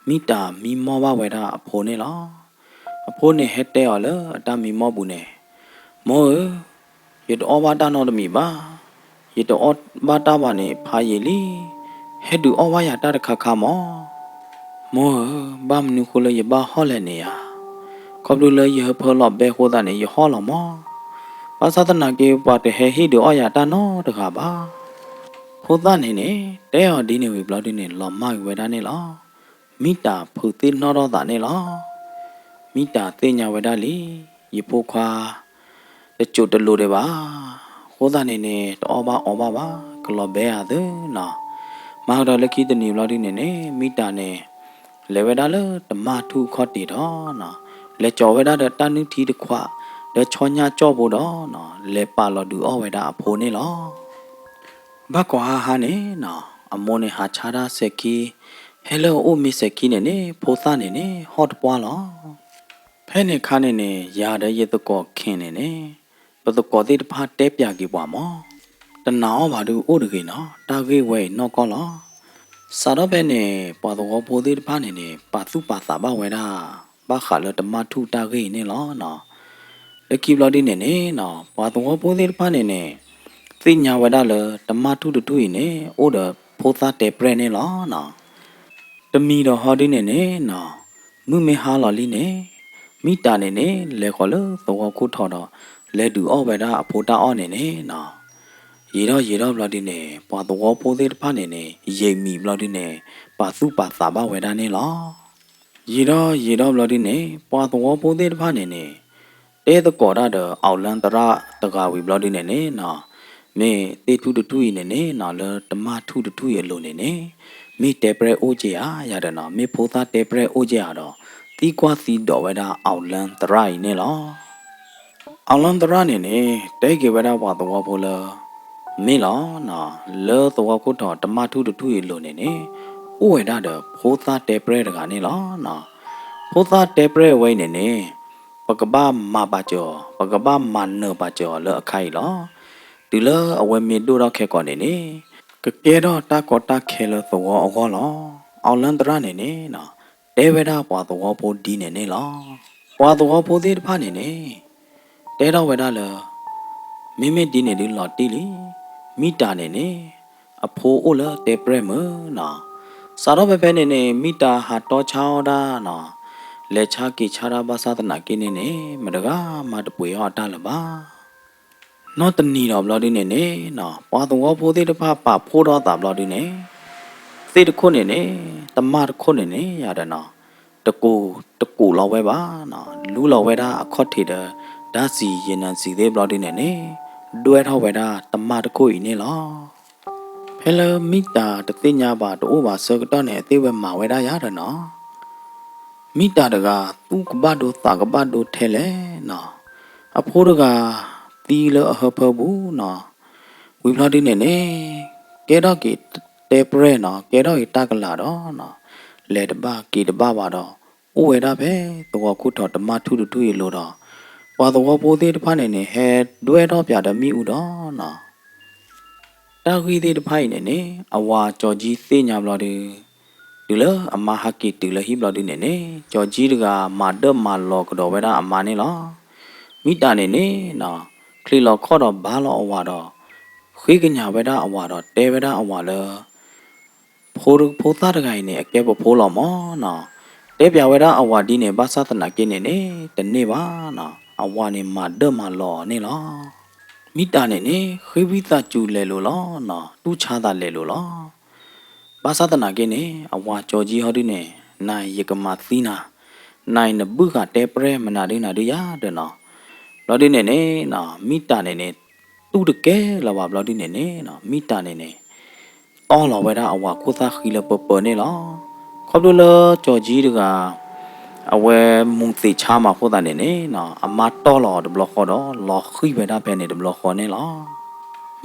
မံတၢ်မံမီၢ်ဘၣ်ဝဲဒၣ်အဖိန့ၣ်လီၤ. အဖိန့ၣ်ဟဲတဲအီၤလၢအတၢ်မံမီၢ်ပူၤန့ၣ်, မိၢ်ဧၢ, ယတအီၣ်ဘၣ်တၢ်နီတမံၤဘၣ်. ယတအီၣ်ဘၣ်တၢ်ဘၣ်န့ၣ်ဖးယံာ်လံ. ဟဲဒုးအီၣ်ဘၣ်ယၤတၢ်တခါခါမီၢ်. မိၢ်ဧၢ, ဘၣ်မနုၤဃိလၢယဘၣ်ဟီၣ်လဲၣ်န့ၣ်ဧါ. ခီဖျိလၢယဟၢဖၢလီၤဘဲအဃိသတးန့ၣ် ယဟီၣ်လီၤမီၢ်. ဘၣ်ဆၣ်သနာ်က့ ပှၤတဟဲဟ့ၣ်ဒုးအီၣ်ယၤတၢ်နီတဂၤဘၣ်. ဖိသၣ်န့ၣ်န့ၣ် တဲအီၤဒ်န့ၣ်ဝံၤဘျီဒုန့ၣ် လီၤမၢ်ကွံာ်ဝဲဒၣ်န့ၣ်လီၤ. မံတၢ်ဖုးသ့ၣ်နီၣ်ထီၣ်သးန့ၣ်လီၤ. မံတၢ်သ့ၣ်ညါဝဲဒၣ်လံ, ယဖိခွါ တစိၢ်တလိၤဒံးဘၣ်. အဃိသတးန့ၣ်န့ၣ် တအီၣ်ဘၣ်အီဘၣ်ဘၣ်, ကလီၤဘဲဧါသုနီၤ. မၤကဒီးလၢခံတနံၤဘျီဒုန့ၣ်န့ၣ် မံတၢ်န့ၣ် လဲၤဝဲဒၣ်လၢတမၢ်ထူၣ်ခီၣ်ထံးဒီးနီၤ, လဲၤကၠီၤဝဲဒၣ်ဒီးတၢ်နုၢ်ထံတခွး ဒီးဆီညၣ်ကၠီၣ်ဖိဒီးနီၤ, လဲၤပာ်လီၤဒုးအီၣ်ဝဲဒၣ်အဖိန့ၣ်လီၤ. ဘၣ်ကိးဟါဟါန့ၣ်နီၤ, အမိၢ်န့ၣ်ဟးဆါတၢ်စဲၤခံ, ဟဲလၢအအိၣ်မ့ၢ်စဲၤခံန့ၣ်န့ၣ် ဖိသၣ်န့ၣ်န့ၣ် ဟီၣ်တပှၢ်လီၤ. ဖဲန့ၣ်အခါန့ၣ်န့ၣ် ယၤဒီးယသကိးခဲန့ၣ်န့ၣ် ပသကိးသ့ၣ်တဖၣ်တဲပၠးက့ၤပှၤမး, တနာ်အီၣ်ဘၣ်ဒုးအိၣ်တဂ့ၤနီၤ, တၢ်ဂ့ၢ်ဝဲအံၤနီၢ်ကီၢ်လီၤ. စးထီၣ်ဖဲန့ၣ် ပှၤသဝီဖိသ့ၣ်တဖၣ်န့ၣ်န့ၣ် ပာ်သူၣ်ပာ်သးဘၣ်ဝဲဒၣ် ဘၣ်ဃးလၢတမၢ်ထူၣ်တၢ်ဂ့ၢ်အံၤန့ၣ်လီၤနီၤ. လၢခံဘျီဒုန့ၣ်န့ၣ်နီၤ, ပှၤသဝီဖိသ့ၣ်တဖၣ်န့ၣ်န့ၣ် သ့ၣ်ညါဝဲဒၣ်လၢတမၢ်ထူၣ်တထူၣ်အံၤန့ၣ် အိၣ်ဒီးဖိသၣ်တဲပြဲၢ်န့ၣ်လီၤနီၤ. တမံၤဒီးဟီဒုန့ၣ်န့ၣ်နီၤ, မုၢ်မ့ၢ်ဟါလီၤလံန့ၣ် မံတၢ်န့ၣ်န့ၣ် လဲၤဃီၤလၢသဝီခိၣ်ထံးဒီး လဲၤဒုးအီၣ်ဝဲဒၣ်အဖိတၢ်အီၣ်န့ၣ်န့ၣ်နီၤ. ယံာ်ထီၣ်ယံာ်ထီၣ်ဘျီဒုန့ၣ် ပှၤသဝီဖိသ့ၣ်တဖၣ်န့ၣ်န့ၣ် ယံာ်မံၤဘျီဒုန့ၣ် ပာ်သူၣ်ပာ်သးဘၣ်ဝဲဒၣ်န့ၣ်လီၤ. ယံာ်ထီၣ်ယံာ်ထီၣ်ဘျီဒုန့ၣ် ပှၤသဝီဖိသ့ၣ်တဖၣ်န့ၣ်န့ၣ် တဲသကိးတၢ်ဒီးအီၣ်လၢသရၣ်တဂၤဝံၤဘျီဒုန့ၣ်န့ၣ်နီၤ, မ့ၢ်သ့ၣ်ထူၣ်တထူၣ်အံၤန့ၣ်န့ၣ်နီၤ, လၢတမၢ်ထူၣ်တထူၣ်အံၤအလိၤန့ၣ်န့ၣ် မ့ၢ်တဲပြဲၢ်အိၣ်က့ၤဧါ, ယၤဒီးနီၤ, မ့ၢ်ဖိသၣ်တဲပြဲၢ်အိၣ်က့ၤဧါဒီး သံကွၢ်သံဒိးဝဲဒၣ်အီၣ်လၢသရၣ်အံၤန့ၣ်လီၤ. အီၣ်လၢသရၣ်န့ၣ်န့ၣ် တဲက့ၤဝဲဒၣ်ပှၤသဝီဖိလၢ မ့ၢ်လီၤနီၤ, လၢသဝီခိၣ်ထံးတမၢ်ထူၣ်တထူၣ်အံၤအလိၤန့ၣ်န့ၣ် အိၣ်ဝဲဒၣ်ဒီးဖိသၣ်တဲပြဲၢ်တဂၤန့ၣ်လီၤနီၤ. ဖိသၣ်တဲပြဲၢ်အဝဲအံၤန့ၣ်န့ၣ် ပကဘၣ်မၤပာ်စၢၤအီၤ, ပကဘၣ်မၤနၢၤပာ်စၢၤအီၤလၢအခါအံၤလီၤ. တုၤလၢအဝဲမ့ၢ်ဒိၣ်ထီၣ်ခဲကိာ်န့ၣ်န့ၣ် ကကဲထီၣ်တၢ်ကီတၢ်ခဲလၢသဝီအဂီၢ်လီၤ. အီၣ်လၢသရၣ်န့ၣ်န့ၣ်နီၤ, တဲဝဲဒၣ်ပှၤသဝီဖိဒ်န့ၣ်န့ၣ်လီၤ. ပှၤသဝီဖိသ့ၣ်တဖၣ်န့ၣ်န့ၣ် တဲထီၣ်ဝဲဒၣ်လၢ မ့မ့ၢ်ဒ်န့ၣ်ဒုးလီၤတံၢ်လံ, မံတၢ်န့ၣ်န့ၣ် အဖိအိၣ်လၢတဲပြဲၢ်မုၢ်နီၤ. စးထီၣ်ဖဲဖဲန့ၣ်န့ၣ် မံတၢ်ဟးတီဆါအီၣ်တၢ်နီၤ, လဲၤဆါက့ၤဆါတၢ်ဘၣ်ဆၣ်သနာ်က့န့ၣ်န့ၣ် မတဂၤမၤတပှ့ၤအီၣ်အတၢ်လၢၤဘၣ်. နီၢ်တနံၤဒီးဘျီဒုန့ၣ်န့ၣ်နီၤ, ပှၤသဝီဖိသ့ၣ်တဖၣ်ပာ်ဖှိၣ်ထီၣ်သးဘျီဒုန့ၣ် သ့ၣ်တခိၣ်န့ၣ်န့ၣ် တမၢ်တခိၣ်န့ၣ်န့ၣ် ယၤဒီးနီၤ, တကိးတကိးလီၤဝဲဘၣ်နီၤ, လူလီၤဝဲဒၣ်အခီၣ်ထံးဒီး ဓာတ်ဆီ ရေနံဆီသ့ၣ်ဘျီဒုန့ၣ်န့ၣ် ဒွဲၣ်ထီၣ်ဝဲဒၣ်တမၢ်တခိၣ်အံၤန့ၣ်လီၤ. ဖဲလၢမံတၢ်တသ့ၣ်ညါဘၣ်တအိၣ်ဘၣ်ဆၢကတီၢ်န့ၣ် အသ့ၣ်ဝဲမၤဝဲဒၣ်ယၤဒီးနီၤ မံတၢ်တဂၤ သူၣ်ကဘၣ်ဒိသးကဘၣ်ဒိထဲလဲၣ်နီၤ, အဖိတဂၤ သံလၢအဟၢဖၢပူၤနီၤ, ဝံၤဘျီဒုန့ၣ်န့ၣ် ကဲထီၣ်က့ၤတဲပြဲၢ်နီၤ, ကဲထီၣ်က့ၤတၢ်ကလၤဒီးနီၤ, လဲၤတဘၣ်က့ၤတဘၣ်ဘၣ်ဒီး အိၣ်ဝဲဒၣ်ဖဲသဝီခိၣ်ထံးတမၢ်ထူၣ်တထူၣ်အံၤအလိၤဒီး ပှၤသဝီဖိသ့ၣ်တဖၣ်န့ၣ်န့ၣ် ဟဲဒွဲၣ်ထီၣ်ပၠးဒီးမ့ၣ်အူဒီးနီၤ တၢ်ဂ့ၢ်သ့ၣ်တဖၣ်အံၤန့ၣ်န့ၣ် အဝၤကၠီၤကၠံသ့ၣ်ညါဘျီဒု တုၤလၢအမါဟးက့ၤတုၤလၢဟံၣ်ဘျီဒုန့ၣ်န့ၣ် ကၠီၤကၠံတဂၤမၤဒၢၣ်မၤလီၤကဒီးဝဲဒၣ်အမါန့ၣ်လီၤ. မံတၢ်န့ၣ်န့ၣ်နီၤ ချံးလီၤခီၣ်ဒီးဘါလီၤအဝၤဒီး ဃ့ကညးဝဲဒၣ်အဝၤဒီးတဲဝဲဒၣ်အဝၤလၢ ဖိ ဖိသၣ်တဂၤအံၤန့ၣ် အကဲပဖိလီၤမးနီၤ. တဲပၠးဝဲဒၣ်အဝၤဒ်န့ၣ် ဘၣ်ဆၣ်သနာ်က့န့ၣ်န့ၣ် တန့ၢ်ဘၣ်နီၤ. အဝၤန့ၣ်မၤဒၢၣ်မၤလီၤအီၤန့ၣ်လီၤ. မံတၢ်န့ၣ်န့ၣ် ဃ့ဝံသးစူၤလဲၤလိာ်လီၤနီၤ, တူၢ်ဆါသးလဲၤလိာ်လီၤ. ဘၣ်ဆၣ်သနာ်က့န့ၣ် အဝၤကၠီၤကၠံဟီဒုန့ၣ် နၤအံၤယကမၤသံနၤ, နၤအံၤနဘုၣ်ဃာ်တဲပြဲၢ်မနုၤဒုနၤဒုယၤဒီးနီၤ. ဘျီဒုန့ၣ်န့ၣ် မံတၢ်န့ၣ်န့ၣ် တူၢ်တကဲလၢၤဘၣ်ဘျီဒုန့ၣ်န့ၣ် မံတၢ်န့ၣ်န့ၣ် တီၢ်လီၤဝဲဒၣ်အဝၤခိၣ်သၣ်ဃံလၢပၢပၢန့ၣ်လီၤ. ခီဖျိလၢကၠီၤကၠံတဂၤ အဝဲမူးသံးဆါမးအဃိသတးန့ၣ်န့ၣ် အမါတီၢ်လီၤအီၤတဘျီဃီဒီး လီၤဃံၢ်ဝဲဒၣ်ဖဲန့ၣ်တဘျီဃီန့ၣ်လီၤ.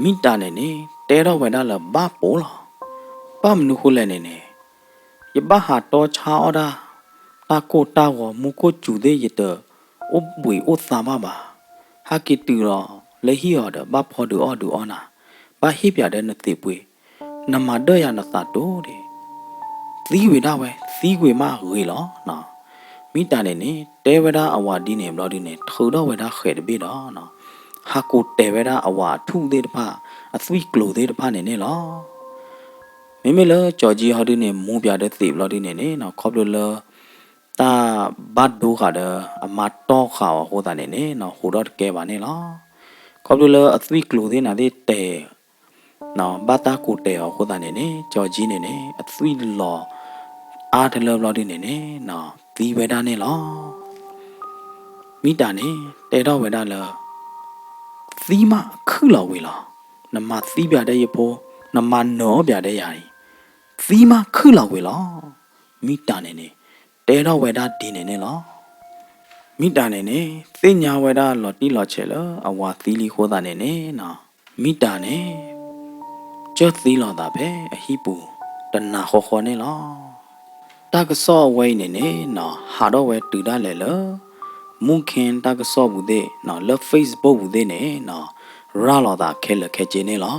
မံတၢ်န့ၣ်န့ၣ် တဲထီၣ်ဝဲဒၣ်လၢဘၣ်ပိာ်လီၤ. ဘၣ်မနုၤဃိလဲၣ်န့ၣ်န့ၣ် ယဘၣ်ဟးတီဆါအီၣ်တၢ် တၢ်ကိၢ်တၢ်ဂီၤ မူခိၣ်စူၤသ့ၣ်ယတအိၣ်ဘှံးအိၣ်သါဘၣ်ဘၣ်. ဟဲက့ၤတုၤလီၤလၢဟံၣ်အီၤဒီး ဘၣ်ဖီဒုးအီၣ်ဒုးအီနၤ, ဘၣ်ဟ့ၣ်ပၠးဒီးနသံးပှ့ၤ, နမၤဒၢၣ်ယၤနသးတိၤဒံး, သံဝံၤဒၣ်ဝဲ သံကွံာ်မးဂ့ၤလီၤနီၤ. မံတၢ်န့ၣ်န့ၣ် တဲဝဲဒၣ်အဝၤဒ်န့ၣ်ဘျီဒုန့ၣ် ထုးထီၣ်ဝဲဒၣ်ဃဲးတဘ့ၣ်ဒီး ဟးကိးတဲာ်ဝဲဒၣ်အဝၤအထူၣ်သ့ၣ်တဖၣ် အသွံၣ်ကျိၤသ့ၣ်တဖၣ်န့ၣ်န့ၣ်လီၤ. မ့မ့ၢ်လၢကၠီၤကၠံဟီဒုန့ၣ် မူးပၠးဒီးသံးဘျီဒုန့ၣ်န့ၣ် ခီဖျိလၢ တၢ်ဘၣ်ဒိဃာ်ဒီးအမါတီၢ်ဃာ်အီၤအဃိသတးန့ၣ်န့ၣ် ဟူးထီၣ်တကဲဘၣ်န့ၣ်လီၤ. ခီဖျိလၢအသွံၣ်ကျိၤသ့ၣ်နၤသ့ၣ်တဲာ် ဘၣ်တၢ်ကိးတဲာ်အီၤအဃိသတးန့ၣ်န့ၣ် ကၠီၤကၠံန့ၣ်န့ၣ် အသွံၣ်လီၤအါတလၢဘျီဒုန့ၣ်န့ၣ် သံဝဲဒၣ်န့ၣ်လီၤ. မံတၢ်န့ၣ် တဲထီၣ်ဝဲဒၣ်လၢ သံမးခုၣ်လီၤဝံၤလီၤ. နမၤသံပၠးဒဲယဖိ, နမၤနၢၤအီၣ်ပၠးဒဲယၤအံၤ, သံမးခုၣ်လီၤဝံၤလီၤ. မံတၢ်န့ၣ်န့ၣ် တဲထီၣ်ဝဲဒၣ်ဒ်န့ၣ်န့ၣ်လီၤ. မံတၢ်န့ၣ်န့ၣ် သ့ၣ်ညါဝဲဒၣ်လီၤတံၢ်လီၤဆဲးလၢအဝၤသံလံအဃိသတးန့ၣ်န့ၣ် မံတၢ်န့ၣ် ကၢၢ်သံလီၤသးဖဲအဟံၣ်ပူၤ တနၤဃီဃီန့ၣ်လီၤ. တၢ်ကစီၣ်အဝဲအံၤန့ၣ်န့ၣ် ဟးထီၣ်ဝဲတုၤဒၣ်လဲာ်လၢ မူခ့တၢ်ကစီၣ်ပူၤသ့ၣ် လၢ Facebook ပူၤသ့ၣ်န့ၣ် ရၤလီၤသးခဲလၢာ်ခဲဆ့န့ၣ်လီၤ.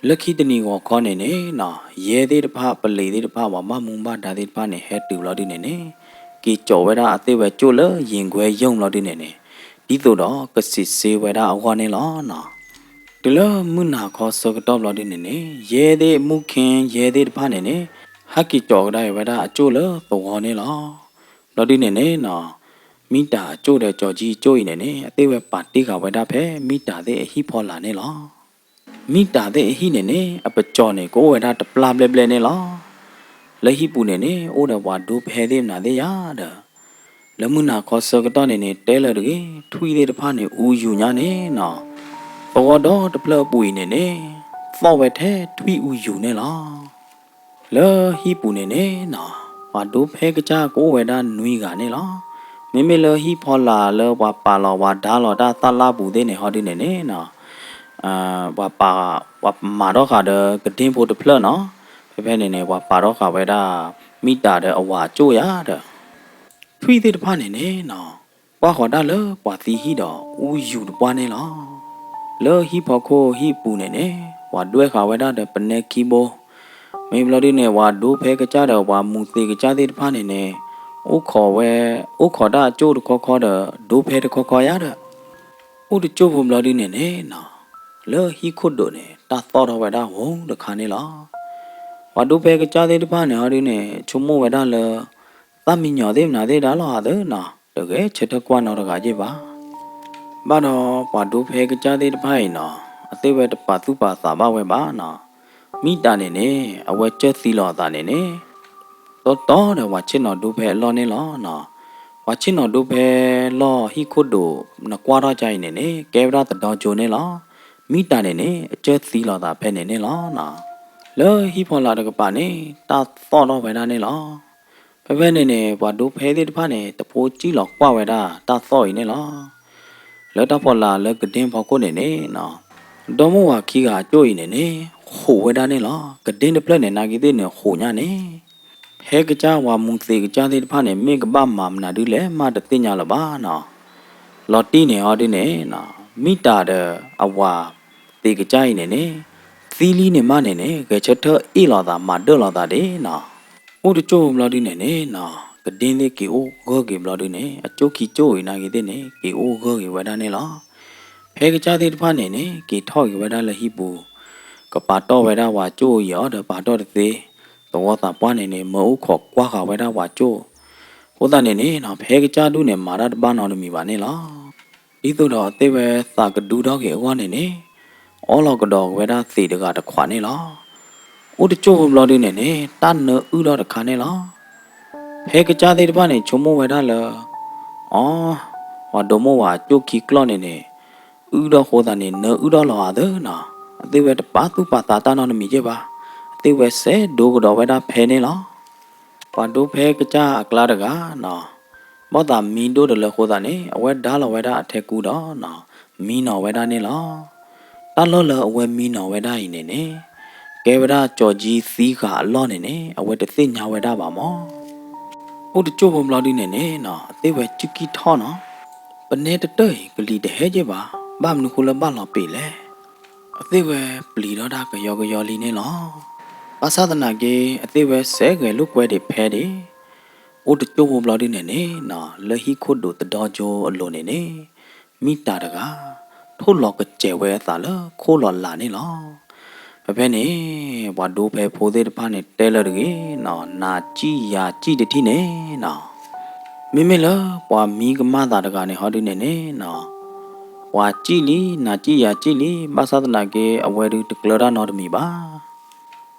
လၢခံတနံၤဂီၤခီန့ၣ်န့ၣ် ယဲသ့ၣ်တဖၣ် ပလံၤသ့ၣ်တဖၣ် ပှၤဘၣ်မူဘၣ်ဒါသ့ၣ်တဖၣ်န့ၣ် ဟဲတုၤဘျီဒုန့ၣ်န့ၣ် က့ၤကၠီးဝဲဒၣ်အသ့ၣ်ဝဲကၠိၣ်လၢယ့ၤခွဲယုၢ်ဘျီဒုန့ၣ်န့ၣ် ဒ်သိးဒီးကစံးစ့ဝဲဒၣ်အဂီၢ်န့ၣ်လီၤ. တုၤလၢမုၢ်နၤခီဆၢကတီၢ်ဘျီဒုန့ၣ်န့ၣ် ယဲသ့ၣ် မူခ့ယဲသ့ၣ်တဖၣ်န့ၣ်န့ၣ် ဟဲက့ၤကၠီးကဒါက့ၤဝဲဒၣ်အကၠိၣ်လၢသဝီန့ၣ်လီၤ. ဘျီဒုန့ၣ်န့ၣ် မံတၢ်အကၠိၣ်ဒီးကၠီၤကၠံအကၠိၣ်အံၤန့ၣ်န့ၣ် အသ့ၣ်ဝဲပာ်တ့ၢ်ဃာ်ဝဲဒၣ်ဖဲမံတၢ်သ့ၣ်အဟံၣ်ဖီလာ်န့ၣ်လီၤ. မံတၢ်သ့ၣ်အဟံၣ်န့ၣ်န့ၣ် အပကၠီၣ်န့ၣ် ကအိၣ်ဝဲဒၣ်တပျၢ်ဘျဲၣ်ဘျဲၣ်န့ၣ်လီၤ. လၢဟံၣ်ပူၤန့ၣ်န့ၣ် အိၣ်ဒီးပှၤဒိဖဲသ့ၣ်မနၤသ့ၣ်ယၤဒီး လၢမုၢ်နၤခီဆၢကတီၢ်န့ၣ်န့ၣ် တဲလၢတဂ့ၤ ထွံၣ်သ့ၣ်တဖၣ်န့ၣ်အူယူၤညါန့ၣ်နီၤ, သဝီဒီတဖျၢၣ်အပူၤအံၤန့ၣ်န့ၣ် သီၣ်ဝဲထဲထွံၣ်အူယူၤန့ၣ်လီၤ. လၢဟံၣ်ပူၤန့ၣ်န့ၣ်နီၤ ပှၤဒိဖဲကစၢ်ကအိၣ်ဝဲဒၣ်နွံဂၤန့ၣ်လီၤ. မ့မ့ၢ်လၢဟံၣ်ဖီလာ်လၢပှၤပာ်လီၤပှၤဒါလီၤတၢ်သၣ်လၣ်ပူၤသ့ၣ်န့ၣ် ဟီဒုန့ၣ်န့ၣ်နီၤ ပှၤပာ်, ပှၤမၤထီၣ်ဃာ်ဒီးကဒ့ဖိတဖျၢၣ်နီၤ, ဖဲဖဲန့ၣ်န့ၣ် ပှၤပာ်ထီၣ်ဃာ်ဝဲဒၣ် မံတၢ်ဒီးအဝၤအကၠိၣ်ယၤဒီး ထွံၣ်သ့ၣ်တဖၣ်န့ၣ်န့ၣ်နီၤ ကွၢ်ဃီၤဒၣ်လၢပှၤသံဟံၣ်ဒီး အူယူၤတပှၢ်န့ၣ်လီၤ. လၢဟံၣ်ဖီခိၣ်ဟံၣ်ပူၤန့ၣ်န့ၣ် ပှၤဒွဲၣ်ဃာ်ဝဲဒၣ်ဒီးပနဲခံဘိ, မ့ၢ်ဘျီဒုန့ၣ် ပှၤဒိဖဲကစၢ်ဒီးပှၤမူးသံးကစၢ်သ့ၣ်တဖၣ်န့ၣ်န့ၣ် အိၣ်ခိးဝဲ, အိၣ်ခိးတၢ်အကၠိၣ်တခီခီဒီး ဒိဖဲတခီခီယၤဒီး အိၣ်တကၠိၢ်ဖိဘျီဒုန့ၣ်န့ၣ်နီၤ လၢဟံၣ်ခိၣ်ဒိးန့ၣ် တၢ်သီၣ်ထီၣ်ဝဲဒၣ်ဝူတခါန့ၣ်လီၤ. ပှၤဒိဖဲကစၢ်သ့ၣ်တဖၣ်န့ၣ် ဟီဒုန့ၣ် ဆိကမိၣ်ဝဲဒၣ်လၢ သၣ်မံညီၤသ့ၣ်မနုၤသ့ၣ်ဒၣ်လီၤဧါသၢနီၤ တဂဲၤဆၢထၢၣ်ကွၢ်နီတဂၤယဲၢ်ဘၣ်. ဘၣ်ဒီးပှၤဒိဖဲကစၢ်သ့ၣ်တဖၣ်အံၤနီၤ အသ့ၣ်ဝဲတပာ်သူၣ်ပာ်သးဘၣ်ဝဲဘၣ်နီၤ, မံတၢ်န့ၣ်န့ၣ် အဝဲကၢၢ်သံလီၤအသးန့ၣ်န့ၣ် တီတီဒီးပှၤဆ့ၣ်နီၤဒိဖဲအလီၢ်န့ၣ်လီၤ. ပှၤဆ့ၣ်နီၤဒိဖဲလီၢ်ဟံၣ်ခိၣ်ဒိး နကွၢ်ထီၣ်ကါအံၤန့ၣ်န့ၣ် ကဲဝဲဒၣ်သဒီကၠိန့ၣ်လီၤ. မံတၢ်န့ၣ်န့ၣ် အကၢၢ်သံလီၤသးဖဲန့ၣ်န့ၣ်လီၤ. လၢဟံၣ်ဖီလာ်တကပၤန့ၣ် တၢ်သီၣ်ထီၣ်ဝဲဒၣ်န့ၣ်လီၤ. ဖဲဖဲန့ၣ်န့ၣ် ပှၤဒိဖဲသ့ၣ်တဖၣ်န့ၣ် တဖိစံၣ်လီၤကွၢ်ဝဲဒၣ်တၢ်သီၣ်အံၤန့ၣ်လီၤ. လၢတၢ်ဖီလာ်လၢကဒ့ဖီခိၣ်န့ၣ်န့ၣ် ဒီမိၢ်ဝၤခံဂၤအကၠိၣ်အံၤန့ၣ်န့ၣ် ဃိးဝဲဒၣ်န့ၣ်လီၤ. ကဒ့တဖျၢၣ်န့ၣ် နာ်က့သ့ၣ်န့ၣ်ဃိးညါန့ၣ် ဖဲကစၢ်ပှၤမူးသံးကစၢ်သ့ၣ်တဖၣ်န့ၣ် မ့ၢ်ကဘၣ်မၤမနုၤဒုလဲၣ်မးတသ့ၣ်ညါလၢၤဘၣ်နီၤ. လီၤတံၢ်န့ၣ်ဟီဒုန့ၣ် မံတၢ်ဒီးအဝၤသံးကစၢ်အံၤန့ၣ်န့ၣ် သံလံန့ၣ်မးန့ၣ်န့ၣ် ဂဲၤဆၢထၢၣ်အ့ၣ်လိာ်သးမၤဒၢၣ်လိာ်သးဒ်နီၤ. အိၣ်တကၠိၢ်ဖိဘျီဒုန့ၣ်န့ၣ်နီၤ ကဒ့သ့ၣ်က့ၤအိၣ်ဂၢၢ်က့ၤဘျီဒုန့ၣ် အကၠိၢ်ခံကၠိၢ်အံၤနာ်က့သ့ၣ်န့ၣ် က့ၤအိၣ်ဂၢၢ်က့ၤဝဲဒၣ်န့ၣ်လီၤ. ဖဲကစၢ်သ့ၣ်တဖၣ်န့ၣ်န့ၣ် က့ၤထီၣ်က့ၤဝဲဒၣ်လၢဟံၣ်ပူၤ ကပာ်တီၢ်ဝဲဒၣ်ပှၤကၠိၣ်အံၤအီၤဒီးပာ်တီၢ်တသ့, သဝီသးပှၢ်န့ၣ်န့ၣ် မၢအိၣ်ခိးကွၢ်ဃာ်ဝဲဒၣ်ပှၤကၠိၣ်, အဃိသတးန့ၣ်န့ၣ်နီၤ ဖဲကစၢ်ဒုန့ၣ် မၤတၢ်တဘၣ်နီတမံၤဘၣ်န့ၣ်လီၤ. ဒ်သိးဒီးအသ့ၣ်ဝဲသးကဒူထီၣ်က့ၤအဂီၢ်န့ၣ်န့ၣ် အီလီၤကဒီးက့ၤဝဲဒၣ်သံးတဂၤတခွးန့ၣ်လီၤ. အိၣ်တကၠိၢ်ဖိဘျီဒုန့ၣ်န့ၣ် တၢ်နၢအုၣ်ထီၣ်တခါန့ၣ်လီၤ. ဖဲကစၢ်သ့ၣ်တဖၣ်န့ၣ် ဆိကမိၣ်ဝဲဒၣ်လၢ အီ, ပှၤဒိမိၢ်ဝၤကၠိၢ်ခံကျီၢ်န့ၣ်န့ၣ် အုၣ်ထီၣ်အဃိသတးန့ၣ် နၢအုၣ်ထီၣ်လီၤဧါသၢနီၤ, အသ့ၣ်ဝဲတပာ်သူၣ်ပာ်သးတၢ်နီတမံၤယဲၢ်ဘၣ်, အသ့ၣ်ဝဲစဲးဒိကဒီးဝဲဒၣ်ဖဲန့ၣ်လီၤ. ပှၤဒိဖဲကစၢ်အကျါတဂၤနီၤ, ဘီၣ်သးမံဒိၣ်တလၢအဃိသတးန့ၣ် အဝဲဒါလီၤဝဲဒၣ်အထဲကူဒီးနီၤ, မံနီၤဝဲဒၣ်န့ၣ်လီၤ. တၢ်လီၢ်လၢအဝဲမံနီၤဝဲဒၣ်အံၤန့ၣ်န့ၣ် ကဲဝဲဒၣ်ကၠီၤကၠံသံဃာ်အလီၢ်န့ၣ်န့ၣ် အဝဲတသ့ၣ်ညါဝဲဒၣ်ဘၣ်မၢ်. အိၣ်တကၠိၢ်ဖိဘျီဒုန့ၣ်န့ၣ်နီၤ အသ့ၣ်ဝဲစူၢ်ကံၢ်ထီၣ်နီၤ, ပနဲတတၢၢ်အံၤ ကလံၤတဟဲက့ၢ်ဘၣ်, ဘၣ်မနုၤဃိလၢဘၣ်လီၤပံာ်လဲၣ်. အသ့ၣ်ဝဲပျံၤထီၣ်တၢ်ကယီကယီလံန့ၣ်လီၤ. ဘၣ်ဆၣ်သနာ်က့ အသ့ၣ်ဝဲစဲးဂဲၤလိာ်ကွဲဒံးဖဲဒံး, အိၣ်တကၠိၢ်ဖိဘျီဒုန့ၣ်န့ၣ်နီၤ လၢဟံၣ်ခိၣ်ဒိးသဒီကၠိအလိၤန့ၣ်န့ၣ် မံတၢ်တဂၤ ထိၣ်လီၤကစဲးဝဲအသးလၢခိၣ်လီၤလာ်န့ၣ်လီၤ. ဖဲဖဲန့ၣ် ပှၤဒိဖဲဖိသ့ၣ်တဖၣ်န့ၣ်တဲလၢတဂ့ၤနီၤ, နၤစံၣ်ယၤစံၣ်တထံၣ်န့ၣ်နီၤ, မ့မ့ၢ်လၢပှၤမံကမၣ်သးတဂၤန့ၣ် ဟီဒုန့ၣ်န့ၣ်နီၤ ပှၤစံၣ်လံ နၤစံၣ်ယၤစံၣ်လံ ဘၣ်ဆၣ်သနာ်က့ အဝဲဒုးတကျၢတၢ်နီတမံၤဘၣ်.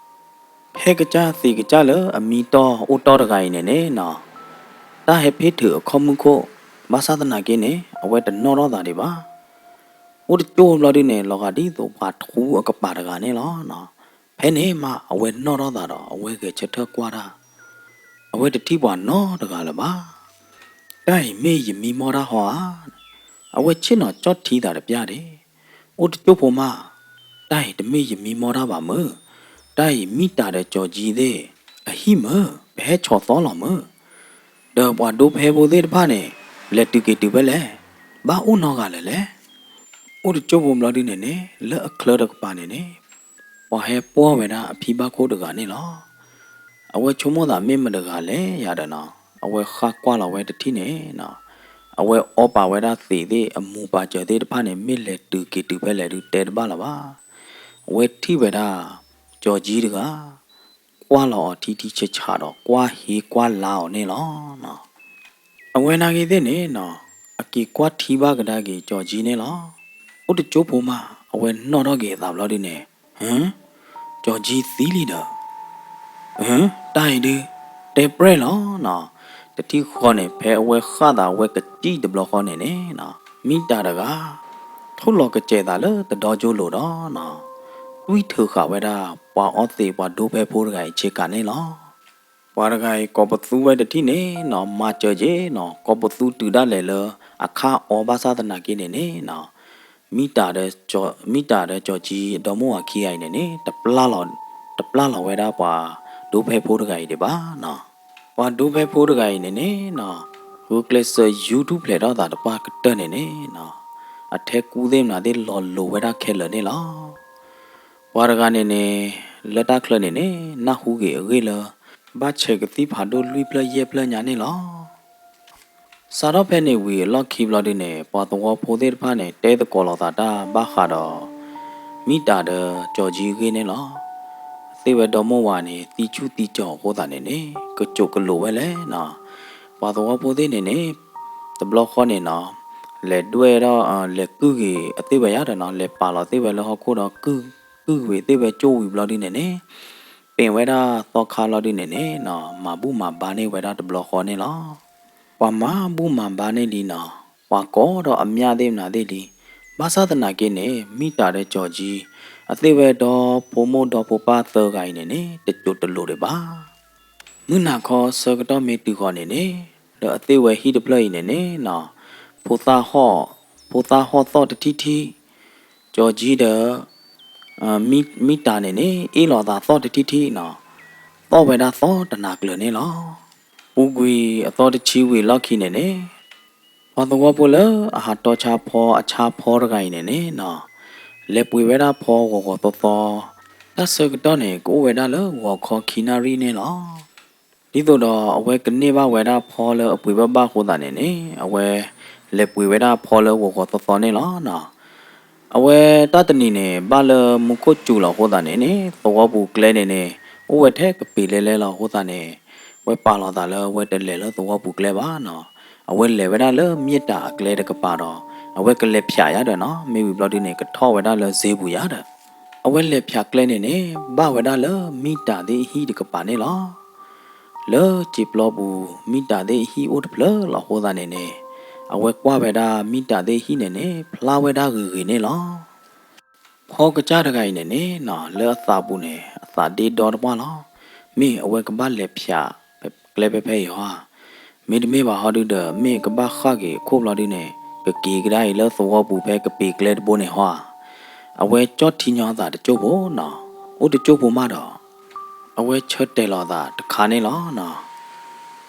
ဖဲကစၢ်သံးကစၢ်လၢအမံတီၢ်အိၣ်တီၢ်တဂၤအံၤန့ၣ်န့ၣ်နီၤ, တၢ်ဟဲဖ့ထုးအခီၣ်မုၢ်ခိၣ်, ဘၣ်ဆၣ်သနာ်က့န့ၣ် အဝဲတနီၣ်ထီၣ်သးဒံးဘၣ်. အိၣ်တကၠိဖိဘျီဒုန့ၣ် လီၤဂာ်ဒ်သိးပှၤထူအကပၤတဂၤန့ၣ်လီၤ. ဖဲန့ၣ်မး အဝဲနီၣ်ထီၣ်သးဒီး အဝဲဂဲၤဆၢထၢၣ်ကွၢ်တၢ်, အဝဲတထံၣ်ပှၤနီတဂၤလၢၤဘၣ်. တၢ်အံၤမ့ၢ်ယမံမီၢ်တၢ်ဟီဧါ. အဝဲဆ့ၣ်နီၤကၠီၣ်ထံသးတပျၢ်ဒံး, အိၣ်တကၠိဖိမး, တၢ်အံၤတမ့ၢ်ယမံမီၢ်တၢ်ဘၣ်မုၢ်, တၢ်အံၤမံတၤဒီးကၠီၤကၠံသ့ၣ်အဟံၣ်မုၢ်, ပဟဲဆီၣ်သီလီၤမုၢ်. ဒီးပှၤဒိဖဲဖိသ့ၣ်တဖၣ်န့ၣ် လဲၤတုၤက့ၤတုၤဖဲလဲၣ်, ဘၣ်အိၣ်နီတဂၤလၢၤလဲၣ်. အိၣ်တကၠိဖိဘျီဒုန့ၣ်န့ၣ် လၢအချၢတကပၤန့ၣ်န့ၣ် ပှၤဟဲပှီၢ်ဝဲဒၣ်အဖံဘၣ်ခိၣ်တဂၤန့ၣ်လီၤ. အဝဲဆိကမိၣ်သးမ့ၢ်မတဂၤလဲၣ်ယၤဒီးနီၤ, အဝဲဃၣ်ကွၢ်လီၤဝဲတထံၣ်န့ၣ်နီၤ, အဝဲအီပာ်ဝဲဒၣ်သံးသ့ၣ်အမူးပာ်စၢၤသ့ၣ်တဖၣ်န့ၣ် မ့ၢ်လဲၤတုၤက့ၤတုၤဖဲလဲၣ်ဒုးတဲတဘၣ်လၢၤဘၣ်. အဝဲထံၣ်ဝဲဒၣ် ကၠီၤကၠံတဂၤ ကွၢ်လီၤအီၤထံထံဆးဆးဒီး ကွၢ်ဟ့ကွၢ်လါအီၤန့ၣ်လီၤ. အဝဲနာ်က့သ့ၣ်န့ၣ်နီၤ, အက့ၤကွၢ်ထံဘၣ်ကဒါက့ၤကၠီၤကၠံန့ၣ်လီၤ. အိၣ်တကၠိဖိမး အဝဲနီၣ်ထီၣ်က့ၤအသးဘျီဒုန့ၣ်, ဟၢ, ကၠီၤကၠံသံလံဒီး, ဟၢ, တၢ်အံၤဒုး တဲပြဲၢ်လီၤနီၤ. တထံၣ်ဃီန့ၣ် ဖဲအဝဲဃၣ်သးဝဲကစံၣ်တဘျီဃီန့ၣ်န့ၣ်နီၤ, မံတၤတဂၤ ထိၣ်လီၤကစဲးသးလၢတဒီကၠိလိၤဒီးနီၤ, တွံၢ်ထုးဃာ်ဝဲဒၣ် ပှၤအီသံးပှၤဒိဖဲဖိတဂၤအံၤဆ့ကၤန့ၣ်လီၤ. ပှၤတဂၤအံၤ ကိးပသူဝဲတထံၣ်န့ၣ်နီၤ, မၤစၢၤက့ၤနီၤ, ကိးပသူတုၤဒၣ်လဲာ်လၢအခၣ်အီဘၣ်ဆၣ်သနာ်က့န့ၣ်န့ၣ်နီၤ, မံတၤဒီးကၠီၤကၠံအဒီမိၢ်ဝၤခံဂၤအံၤန့ၣ်န့ၣ် တပျၢ်လီၤဝဲဒၣ်ပှၤဒိဖဲဖိတဂၤအံၤဒံးဘၣ်နီၤ. ပှၤဒိဖဲဖိတဂၤအံၤန့ၣ်န့ၣ်နီၤ, ဂုာ်ကျဲးစၢးယူၤထူၣ်ဖျဲးထီၣ်သးတပှၢ်ကတၢၢ်န့ၣ်န့ၣ်နီၤ, အထဲကူသ့ၣ်မနုၤသ့ၣ်လီၤလိၤဝဲဒၣ်ခဲလၢာ်န့ၣ်လီၤ. ပှၤတဂၤန့ၣ်န့ၣ် လၢတၢ်ချၢန့ၣ်န့ၣ် နၢ်ဟူဂ့ၤအဂ့ၢ်လၢ ဘၣ်ဆဲးကသံၣ်ဖးဒိၣ်လွံၢ်ဖျၢၣ်ယဲၢ်ဖျၢၣ်ညါန့ၣ်လီၤ. စးထီၣ်ဖဲန့ၣ်ဝံၤအလီၢ်ခံဘျီဒုန့ၣ် ပှၤသဝီဖိသ့ၣ်တဖၣ်န့ၣ် တဲသကိးလိာ်သးတၢ်ဘၣ်ဃးဒီး မံတၤဒီးကၠီၤကၠံအဂ့ၢ်န့ၣ်လီၤ. အသ့ၣ်ဝဲဒီမိၢ်ဝၤန့ၣ် သံဆူၣ်သံကၠီၤအဃိသတးန့ၣ်န့ၣ် ကစိာ်ကလိာ်ဝဲလဲၣ်နီၤ. ပှၤသဝီဖိသ့ၣ်န့ၣ်န့ၣ် တဘျီဃီန့ၣ်နီၤ လဲၤဒွဲၣ်ဒီး လဲၤကုၢ်ဂ့ၤအသ့ၣ်ဝဲယါဒီးနီၤ လဲၤပာ်လီၤသ့ၣ်ဝဲလၢဟီၣ်ခိၣ်ဒီး ကုၢ်ဂ့ၤသ့ၣ်ဝဲကၠိဝံၤဘျီဒုန့ၣ်န့ၣ် ပ့ၤဝဲဒၣ်သီခါဘျီဒုန့ၣ်န့ၣ်နီၤ မၤဘူၣ်မၤဘါန့ၢ်ဝဲဒၣ်တဘျီဃီန့ၣ်လီၤ. ပှၤမၤဘူၣ်မၤဘါန့ၢ်လံနီၤ ပှၤကိးဒီးအမျၢ်သ့ၣ်မနုၤသ့ၣ်လံ. ဘၣ်ဆၣ်သနာ်က့န့ၣ် မံတၤဒီးကၠီၤကၠံ အသ့ၣ်ဝဲဒီဖိမိၢ်ဒီဖိပၢ်သၢဂၤအံၤန့ၣ်န့ၣ် တစိာ်တလိာ်ဒံးဘၣ်. မုၢ်နၤခီဆၢကတီၢ်မ့ၢ်တုၤဃီၤန့ၣ်န့ၣ် လၢအသ့ၣ်ဝဲဟံၣ်တဖျၢၣ်အံၤန့ၣ်န့ၣ်နီၤ ဖိသၣ်ဟီၣ် ဖိသၣ်ဟီၣ်သီၣ်တထံၣ်ထံၣ်, ကၠီၤကၠံဒီး မံ မံတၤန့ၣ်န့ၣ် အ့ၣ်လိာ်သးသီၣ်တထံၣ်ထံၣ်နီၤ သီၣ်ဝဲဒၣ်သီၣ်တနၤကျၢၤန့ၣ်လီၤ. ပူၤကွံာ်အသီတဆံဝံၤအလီၢ်ခံန့ၣ်န့ၣ် ပှၤသဝီဖိလၢအဟးတီဆါဖီအဆါဖီတဂၤအံၤန့ၣ်န့ၣ်နီၤ လဲၤပှ့ၤဝဲဒၣ်ဖီဂီၤဂီၤသီသီ, တၢ်ဆၢကတီၢ်န့ၣ် ကအိၣ်ဝဲဒၣ်လၢဂီၤခီခံနၣ်ရံၣ်န့ၣ်လီၤ. ဒ်သိးဒီးအဝဲကန့ၢ်ဘၣ်ဝဲဒၣ်ဖီလၢအပှ့ၤဘၣ်ဘၣ်အဃိသတးန့ၣ်န့ၣ် အဝဲလဲၤပှ့ၤဝဲဒၣ်ဖီလၢဂီၤဂီၤသီသီန့ၣ်လီၤနီၤ. အဝဲတၢ်တနံၤန့ၣ် ဘၣ်လၢမူခိၣ်စူၤလီၤအဃိသတးန့ၣ်န့ၣ် သဝီပူၤကျဲန့ၣ်န့ၣ် အိၣ်ဝဲထဲကပ့ၤလဲလဲလီၤအဃိသတးန့ၣ် ဝဲပာ်လီၤသးလၢဝဲတလဲၤလၢသဝီပူၤကျဲဘၣ်နီၤ. အဝဲလဲၤဝဲဒၣ်လၢမ့ၢ်တၢ်အကျဲတကပၤဒီး အဝဲကလဲၤဖၠးယါဒီးနီၤ မ့ၢ်ဝံၤဘျီဒုန့ၣ် ကထီၣ်ဝဲဒၣ်လၢစ့ပူၤယါဒီး အဝဲလဲၤဖၠးကျဲန့ၣ်န့ၣ် ဘၣ်ဝဲဒၣ်လၢမံတၤသ့ၣ်အဟံၣ်တကပၤန့ၣ်လီၤ. လၢစံာ်ပျီပူၤ မံတၤသ့ၣ်အဟံၣ်အိၣ်တဖျၢၣ်လီၤအဃိသတးန့ၣ်န့ၣ် အဝဲကွၢ်ဝဲဒၣ်မံတၤသ့ၣ်အဟံၣ်န့ၣ်န့ၣ် ဖျါဝဲဒၣ်ဂ့ၤဂ့ၤန့ၣ်လီၤ. ဖီကစၢ်တဂၤအံၤန့ၣ်န့ၣ်နီၤ လၢအသးပူၤန့ၣ် အသးဒ့ဒီတပှၢ်လီၤ. မ့ၢ်အဝဲကဘၣ်လဲၤဖၠးကျဲဖဲဖဲအံၤဟီဧါ, မ့တမ့ၢ်ဘၣ်ဟီဒုဒီး မ့ၢ်ကဘၣ်ဃၣ်က့ၤအခိၣ်ဘျီဒုန့ၣ် ကက့ၤကဒါအံၤလၢသဝီပူၤဖဲကပ့ၤကျဲတဘိန့ၣ်ဟီဧါ. အဝဲကၠီၣ်ထံညီသးတကၠိၢ်ဖိနီၤ, အိၣ်တကၠိၢ်ဖိမးဒီး အဝဲဆၢတဲာ်လီၤသးတခါန့ၣ်လီၤနီၤ.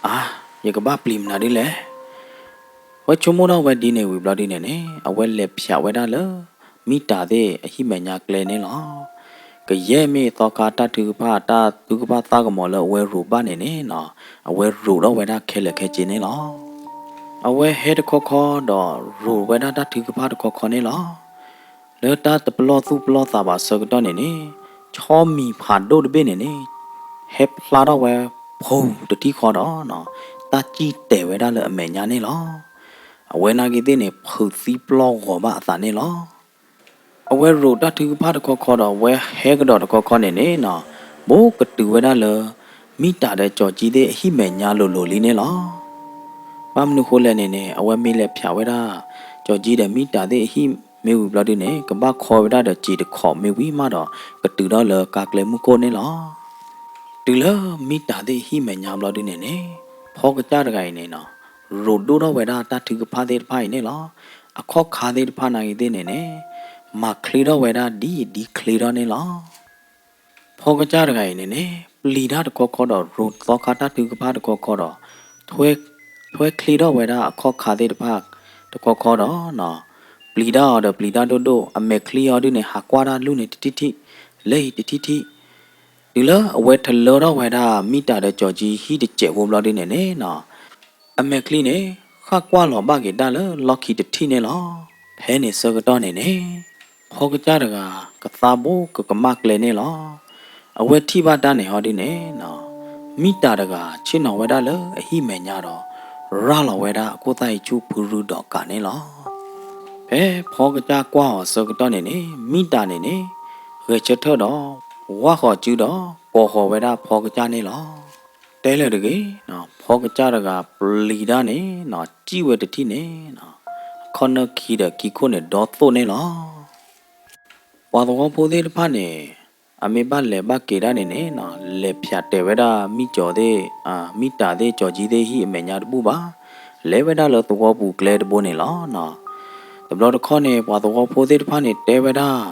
အါ, ယကဘၣ်ပျံၤမနုၤဒ်လဲၣ်. အဝဲဆိကမိၣ်ထီၣ်ဝဲဒ်န့ၣ်ဝံၤဘျီဒုန့ၣ်န့ၣ် အဝဲလဲၤဖၠးဝဲဒၣ်လၢ မံတၤသ့ၣ်အဟံၣ်မဲာ်ညါကျဲန့ၣ်လီၤ. ကယဲၢ်မ့ၢ်သီခါတၢ်ထုကဖၣ် တၢ်ထုကဖၣ်သၣ်ကမီၤလၢအဝဲရိၤဘၣ်န့ၣ်န့ၣ်နီၤ, အဝဲရိၤထီၣ်ဝဲဒၣ်ခဲလၢာ်ခဲဆ့န့ၣ်လီၤ. အဝဲဟဲတခီခီဒီးရိၤဝဲဒၣ်တၢ်ထုကဖၣ်တခီခီန့ၣ်လီၤ. လၢတၢ်တပလီၢ်သူၣ်ပလီၢ်သးဘၣ်ဆၢကတီၢ်န့ၣ်န့ၣ် ဆီမံၤဖးဒိၣ်တဘ့ၣ်န့ၣ်န့ၣ် ဟဲဖျါထီၣ်ဝဲဖူတထံၣ်ဃီဒီးနီၤ, တၢ်စံၣ်တဲာ်ဝဲဒၣ်လၢအမဲာ်ညါန့ၣ်လီၤ. အဝဲနာ်က့သ့ၣ်န့ၣ် ဖုးသံပျီၢ်ဂီၤဘၣ်အသးန့ၣ်လီၤ. အဝဲရိးတၢ်ထုကဖၣ်တခီခီဒီး အဝဲဟဲကဒီးတခီခီန့ၣ်န့ၣ်နီၤ, ဘိးကတုၤဝဲဒၣ်လၢ မံတၢ်ဒီးကၠီၤကၠံသ့ၣ်အဟံၣ်မဲာ်ညါလိၤလိၤလံန့ၣ်လီၤ. ဘၣ်မနုၤဃိလဲၣ်န့ၣ်န့ၣ် အဝဲမ့ၢ်လဲၤဖၠးဝဲဒၣ် ကၠီၤကၠံဒီးမံတၢ်သ့ၣ်အဟံၣ်မ့ၢ်ဝံၤဘျီဒုန့ၣ် ကဘၣ်ခီဝဲဒၣ်ဒီးစံာ်တခီးမ့ၢ်ဝံၤမးဒီး ကတုၤထီၣ်လၢကါကျဲမုၢ်ခိၣ်န့ၣ်လီၤ. တုၤလၢမံတၢ်သ့ၣ်အဟံၣ်မဲာ်ညါဘျီဒုန့ၣ်န့ၣ် ဖီကစၢ်တဂၤအံၤန့ၣ်နီၤ, ရိးဒိၣ်ထီၣ်ဝဲဒၣ်တၢ်ထုကဖၣ်သ့ၣ်တဖၣ်အံၤန့ၣ်လီၤ. အခီၣ်ခါသ့ၣ်တဖၣ်နာ်က့သ့ၣ်န့ၣ်န့ၣ် မၤချ့ထီၣ်ဝဲဒၣ်ဒ်အံၤဒ်ချ့ထီၣ်န့ၣ်လီၤ. ဖီကစၢ်တဂၤအံၤန့ၣ်န့ၣ် ပျံၤတၢ်တခီခီဒီး ရိးသီခါတၢ်ထုကဖၣ်တခီခီဒီး ထွဲ ထွဲချ့ထီၣ်ဝဲဒၣ်အခီၣ်ခါသ့ၣ်တဖၣ်တခီခီဒီးနီၤ, ပျံၤတၢ်အီၤဒီးပျံၤတၢ်ဒိၣ်ဒိၣ် အမဲာ်ချံအီၤဒုန့ၣ် ဟးကွၢ်တၢ်လူၢ်န့ၣ်တထံၣ်ထံၣ်, လၢအံၤတထံၣ်ထံၣ်, တုၤလၢအဝဲထလၢထီၣ်ဝဲဒၣ် မံတၢ်ဒီးကၠီၤကၠံဟံၣ်တစဲးဖိဘျီဒုန့ၣ်န့ၣ်နီၤ, အမဲာ်ချံန့ၣ် ဃၣ်ကွၢ်လီၤဘၣ်က့ၤတၢ်လၢလီၢ်ခံတထံၣ်န့ၣ်လီၤ. ဖဲန့ၣ်ဆၢကတီၢ်န့ၣ်န့ၣ် ဖီကစၢ်တဂၤ ကသါဘိကကမၣ်ကျဲန့ၣ်လီၤ. အဝဲထံၣ်ဘၣ်တၢ်န့ၣ်ဟီဒုန့ၣ်နီၤ, မံတၢ်တဂၤ ဆ့ၣ်နီၤဝဲဒၣ်လၢအဟံၣ်မဲာ်ညါဒီး ရၤလီၤဝဲဒၣ်အခိၣ်သၣ်ဟံးဆူဖုရူဒီးကးန့ၣ်လီၤ. ဖဲဖီကစၢ်ကွၢ်အီၤဆၢကတီၢ်န့ၣ်န့ၣ် မံတၢ်န့ၣ်န့ၣ် ဂဲၤဆၢထၢၣ်ဒီး ဝၢ်ဃီၤစုဒီး ကိးဃီၤဝဲဒၣ်ဖီကစၢ်န့ၣ်လီၤ. တဲလၢာ်တဂ့ၤ, ဖီကစၢ်တဂၤပျံၤတၢ်န့ၣ်နီၤ စံၣ်ဝဲတထံၣ်န့ၣ်နီၤ, အခီၣ်နၢၢ်ခံဒီးခံခိၣ်န့ၣ် ဒီသိၣ်န့ၣ်လီၤ. ပှၤသဝီဖိသ့ၣ်တဖၣ်န့ၣ် အမ့ၢ်ဘၣ်လဲၤဘၣ်က့ၤဒၣ်န့ၣ်န့ၣ်နီၤ, လဲၤဖၠးတဲာ်ဝဲဒၣ် မံကၠီၤသ့ၣ် မံတၢ်သ့ၣ် ကၠီၤကၠံသ့ၣ်ဟံၣ်အမဲာ်ညါတဘူၣ်ဘၣ်, လဲၤဝဲဒၣ်လၢသဝီပူၤကျဲတဘိန့ၣ်လီၤနီၤ. တဘျီတခီၣ်န့ၣ် ပှၤသဝီဖိသ့ၣ်တဖၣ်န့ၣ် တဲဝဲဒၣ်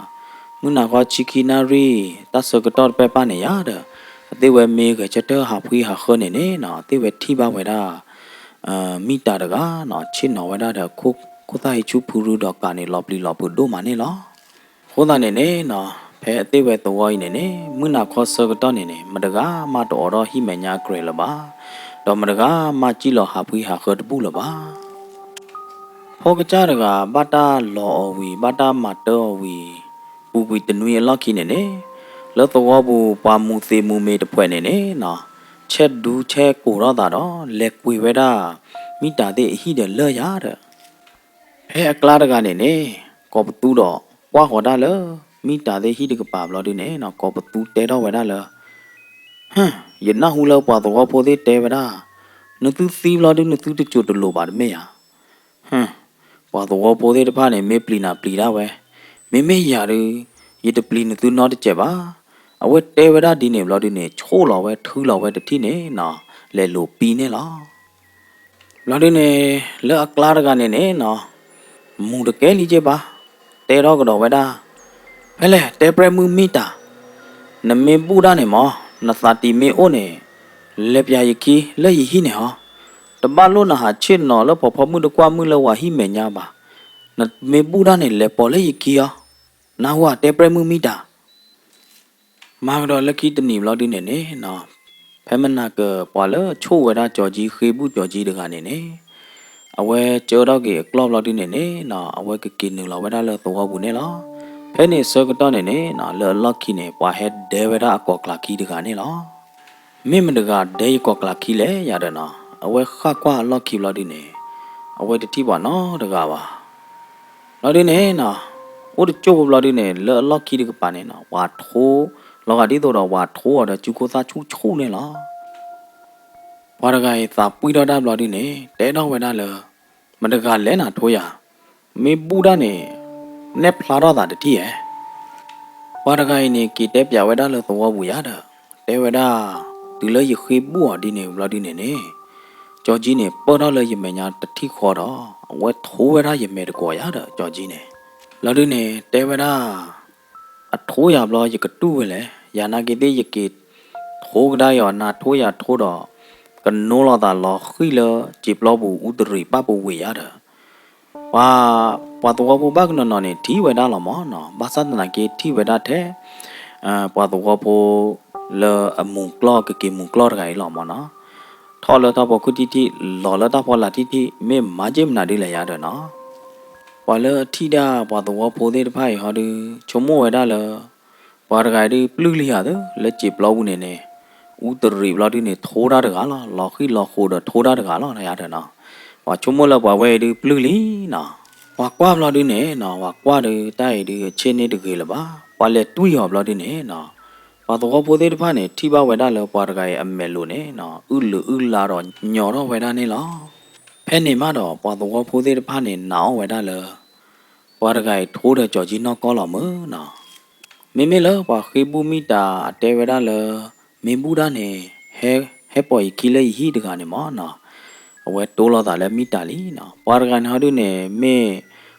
မုၢ်နၤခီဆံခံနၣ်ရံၣ် တၢ်ဆၢကတီၢ်တပဲၢ်ပၢ်န့ၣ်ယါဒီး အသ့ၣ်ဝဲမ့ၢ်ဂဲၤဆၢထၢၣ်ဟးဖှံဟးဃၢန့ၣ်န့ၣ်နီၤ, အသ့ၣ်ဝဲထံၣ်ဘၣ်ဝဲဒၣ် မံတၢ်တဂၤနီၤ ဆ့ၣ်နီၤဝဲဒၣ်ဒီး ခိၣ်သၣ်ဟံးဆူဖုရူဒီးကးန့ၣ် လီၤပျံၤလီၤဖုးဒိၣ်မးန့ၣ်လီၤ. အဃိသတးန့ၣ်န့ၣ်နီၤ, ဖဲအသ့ၣ်ဝဲသဝီအံၤန့ၣ်န့ၣ် မုၢ်နၤခီဆၢကတီၢ်န့ၣ်န့ၣ် မတဂၤမးတအိးထီၣ်ဟံၣ်မဲာ်ညါအကြဲးလၢၤဘၣ်, ဒီးမတဂၤမးစံၣ်လီၤဟးဖှံဟးဃၢတဘူၣ်လၢၤဘၣ်. ဖီကစၢ်တဂၤ ဘၣ်တၢ်လီၤအီၤဝံၤ ဘၣ်တၢ်မၤတၢ်အီၤဝံၤ ပူၤကွံာ်တနွံအလီၢ်ခံန့ၣ်န့ၣ်, လၢသဝီပူၤပှၤမူၤသ့ၣ်မူၤမ့ၤတဖှဲးန့ၣ်န့ၣ်နီၤ, ဆဲးဒူဆဲးကိာ်ထီၣ်သးဒီး လဲၤကွံာ်ဝဲဒၣ် မံတၢ်သ့ၣ်အဟံၣ်ဒီးလၢၢ်ယါဒီး ဖဲအကျါတဂၤန့ၣ်န့ၣ် ကိးပသူဒီး ကွၢ်ဃီၤတၢ်လၢ မံတၢ်သ့ၣ်ဟံၣ်တကပၤဘျီဒုန့ၣ်နီၤ, ကိးပသူတဲထီၣ်ဝဲဒၣ်လၢ ဟၢ, ယနၢ်ဟူလၢပှၤသဝီဖိသ့ၣ်တဲဝဲဒၣ်, နသုသံဘျီဒု နသုတစိၤတလိၤဘၣ်တမ့ၢ်ဧါ. ဟၢ, ပှၤသဝီဖိသ့ၣ်တဖၣ်န့ၣ် မ့ၢ်ပျံၤနၤပျံၤဒၣ်ဝဲ, မ့မ့ၢ်ယၤဒု ယတပျံၤနသုနီတစဲးဘၣ်. အဝဲတဲဝဲဒၣ်ဒ်န့ၣ်ဘျီဒုန့ၣ် ဆိၣ်လီၤဝဲထုလီၤဝဲတထံၣ်န့ၣ်နီၤ, လဲၤလိာ်ပံန့ၣ်လီၤ. ဘျီဒုန့ၣ် လၢအကျါတဂၤန့ၣ်န့ၣ်နီၤ, မူၤတကဲလံက့ဘၣ်, တဲထီၣ်ကဒီးဝဲဒၣ်, ဖဲလဲၣ် တဲပြဲၢ်မုၢ်မံတၢ်, နမ့ၢ်ဘူၣ်ဒၣ်န့ၣ်မး နသးတံၤမ့ၢ်အိၣ်န့ၣ် လဲၤပၠးယခံလၢယဟံၣ်န့ၣ်ဟီ, တဘၣ်လိၣ်နဟးဆ့ၣ်နီၤလၢဖီဖီမုၢ်တကွၢ်မုၢ်လၢပှၤဟံၣ်မဲာ်ညါဘၣ်, နမ့ၢ်ဘူၣ်ဒၣ်န့ၣ် လဲၤပိာ်လၢယခံအီၤ, နၢ်ဟူဧါ တဲပြဲၢ်မုၢ်မံတၢ် မၤကဒီးလၢခံတနံၤဘျီဒုန့ၣ်န့ၣ်နီၤ, ဖဲမနၤကပှၤလၢဆိၣ်ဝဲဒၣ်ကၠီၤကၠံ ဃ့ဘူၣ်ကၠီၤကၠံတဂၤန့ၣ်န့ၣ်, အဝဲကၢထီၣ်က့ၤအကျီၢ်ဘျီဒုန့ၣ်န့ၣ်နီၤ, အဝဲကက့ၤနုာ်လီၤဝဲဒၣ်လၢသဝီပူၤန့ၣ်လီၤ. ဖဲန့ၣ်ဆၢကတီၢ်န့ၣ်န့ၣ်နီၤ, လၢအလီၢ်ခံန့ၣ် ပှၤဟဲဒဲဝဲဒၣ်အကိာ်ကျးခံတဂၤန့ၣ်လီၤ. မ့ၢ်မတဂၤဒဲယကိာ်ကျးခံလဲၣ်ယၤဒီးနီၤ, အဝဲဃၣ်ကွၢ်အလီၢ်ခံဘျီဒုန့ၣ်, အဝဲတထံၣ်ပှၤနီတဂၤဘၣ်. ဘျီဒုန့ၣ်နီၤ, အိၣ်တကၠိၢ်ဖိဘျီဒုန့ၣ် လၢအလီၢ်ခံတကပၤန့ၣ်နီၤ, ပှၤထိ, လီၤဂာ်ဒ်သိးဒီးပှၤထိအီၤဒီးစုခိၣ်သၣ်ဆူၣ်ဆူၣ်န့ၣ်လီၤ. ပှၤတဂၤအံၤသးပှံၢ်ထီၣ်တၢ်ဘျီဒုန့ၣ် တဲထီၣ်ဝဲဒၣ်လၢ မတဂၤလဲၣ်နၤထိယၤ, မ့ၢ်ဘူၣ်ဒၣ်န့ၣ် နဲၣ်ဖျါထီၣ်သးတထံၣ်ဧါ. ပှၤတဂၤအံၤန့ၣ် က့ၤတဲပၠးဝဲဒၣ်လၢသဝီပူၤယါဒီး တဲဝဲဒၣ်, တုၤလၢယဃ့ဘူၣ်အီၤဒ်န့ၣ်ဘျီဒုန့ၣ်န့ၣ်, ကၠီၤကၠံန့ၣ် ပၢၢ်ထီၣ်လၢယမဲာ်ညါတထံၣ်ဃီဒီး အဝဲထိဝဲဒၣ်ယမဲာ်တကိးယါဒီး ကၠီၤကၠံန့ၣ်, ဘျီဒုန့ၣ် တဲဝဲဒၣ် အထိယၤဘျီ ယကတူၢ်ဝဲလဲၣ်, ယၤနာ်က့သ့ၣ် ယက့ၤထိကဒါအီၤ နၤထိယၤထိဒီး ကနိလီၤသးလီၤဃံၢ်လၢ စံာ်ပျီပူၤအူတရံးပၣ်ပူၤဝ့ၢ်ယါဒီး ပှၤသဝီဖိဘၣ်ကနီၤနီၤန့ၣ် ထံၣ်ဝဲဒၣ်လီၤမးနီၤ, ဘၣ်ဆၣ်သနာ်က့ထံၣ်ဝဲဒၣ်ထဲ ပှၤသဝီဖိ လၢအမူၤကျီၢ် ကက့ၤမူၤကျီၢ်တဂၤအံၤလီၤမးနီၤ, ထီၣ်လၢတၢ်ဖီခိၣ်ထံထံ လီၤလၢတၢ်ဖီလာ်ထံထံ မ့ၢ်မၤက့ၢ်မနုၤဒ်လဲၣ်ယါဒီးနီၤ, ပှၤလၢအထံၣ်ဒၣ်ပှၤသဝီဖိသ့ၣ်တဖၣ်အံၤဟီဒု ဆိကမိၣ်ဝဲဒၣ်လၢ ပှၤတဂၤအံၤဒု ပျုၢ်လံဧါသၢ လၢစံာ်ပျီပူၤန့ၣ်န့ၣ် အူတရံးဘျီဒုန့ၣ် ထိတၢ်တဂၤလီၤ, လီၤဃံၢ်လီၤဃိးဒီးထိတၢ်တဂၤလီၤ ယါဒီးနီၤ, ပှၤဆိကမိၣ်လၢပှၤဝဲအံၤဒုးပျုၢ်လံနီၤ. ပှၤကွၢ်ဘျီဒုန့ၣ်နီၤ, ပှၤကွၢ်ဒုးတၢ်အံၤဒုးအဆ့ၣ်န့ၣ်တဂ့ၤလၢၤဘၣ်, ပှၤလဲၤတွံၢ်အီၤဘျီဒုန့ၣ်နီၤ, ပှၤသဝီဖိသ့ၣ်တဖၣ်န့ၣ် ထံၣ်ဘၣ်ဝဲဒၣ်လၢပှၤတဂၤအံၤအမဲာ်လိၤန့ၣ်နီၤ, အုၣ်လုာ်အုၣ်လါဒီးညီထီၣ်ဝဲဒၣ်န့ၣ်လီၤ. ဖဲန့ၣ်မးဒီး ပှၤသဝီဖိသ့ၣ်တဖၣ်န့ၣ် နာ်အီၣ်ဝဲဒၣ်လၢ ပှၤတဂၤအံၤထိဒီးကၠီၤကၠံနီၢ်ကီၢ်လီၤမုၢ်နီၤ. မ့မ့ၢ်လၢပှၤဃ့ဘူၣ်မံတၤအတဲဝဲဒၣ်လၢ မ့ၢ်ဘူၣ်ဒၣ်န့ၣ် ဟဲ ဟဲပိာ်ယခံလၢယဟံၣ်တဂၤန့ၣ်မးနီၤ, အဝဲတိလိာ်သးလၢမံတၤလံနီၤ. ပှၤတဂၤန့ၣ်ဟီဒုန့ၣ် မ့ၢ်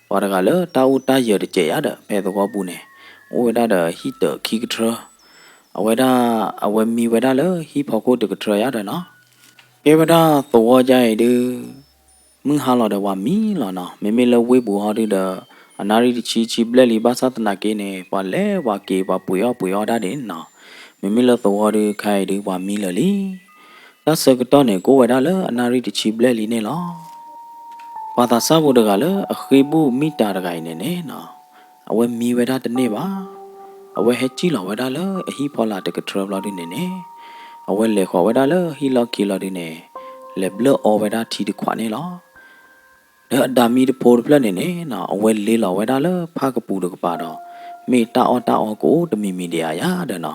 ပှၤတဂၤလၢတၢ်အိၣ်တၢ်ယၢၤတစဲးယၤဒီး ဖဲသဝီပူၤန့ၣ် အိၣ်ဝဲဒၣ်ဒီးဟံၣ်တၢးခံကထြၢ, အဝဲဒၣ် အဝဲမံဝဲဒၣ်လၢဟံၣ်ဖီခိၣ်တကထြၢယၤဒီးနီၤ. ကဲဝဲဒၣ်သဝီယါအံၤဒုး မုၢ်ဟါလီၤဒီးပှၤမံလီၤနီၤ. မ့မ့ၢ်လၢဝ့ၢ်ပူၤဟီဒုဒီး အနၣ်ရံၣ်တဆံဆံဘျဲၣ်လံ ဘၣ်ဆၣ်သနာ်က့န့ၣ် ပှၤလဲၤပှၤက့ၤပှၤပှ့ၤအီၣ်ပှ့ၤအီဒၣ်ဒၣ်နီၤ. မ့မ့ၢ်လၢသဝီဒုခဲအံၤဒုးပှၤမံလၢာ်လံ. တၢ်ဆၢကတီၢ်န့ၣ် ကအိၣ်ဝဲဒၣ်လၢအနၣ်ရံၣ်တဆံဘျဲၣ်လံန့ၣ်လီၤ. ပှၤသးစၢ်ဖိတဂၤလၢအဃ့ဘူၣ်မံတၤတဂၤအံၤန့ၣ်န့ၣ်နီၤ, အဝဲမံဝဲဒၣ်တန့ၢ်ဘၣ်. အဝဲဟဲစံၣ်လီၤဝဲဒၣ်လၢအဟံၣ်ဖီလာ်တကထြၢဘျီဒုန့ၣ်န့ၣ် အဝဲလဲၤဃီၤဝဲဒၣ်လၢဟံၣ်လီၢ်ခံလီၤဒုန့ၣ် လဲၤဘျၢၣ်အီဝဲဒၣ်ထံတခွးန့ၣ်လီၤ. ဒီးအဒၣ်မံတဖိတဖျၢၣ်န့ၣ်န့ၣ်နီၤ အဝဲလ့လီၤဝဲဒၣ်လၢဖၣ်ကပူၤတကပၤဒီး မ့ၢ်တၢ်အီၣ်တၢ်အီကအိၣ်တမံၤမံၤဒံးဧါယၤဒီးနီၤ.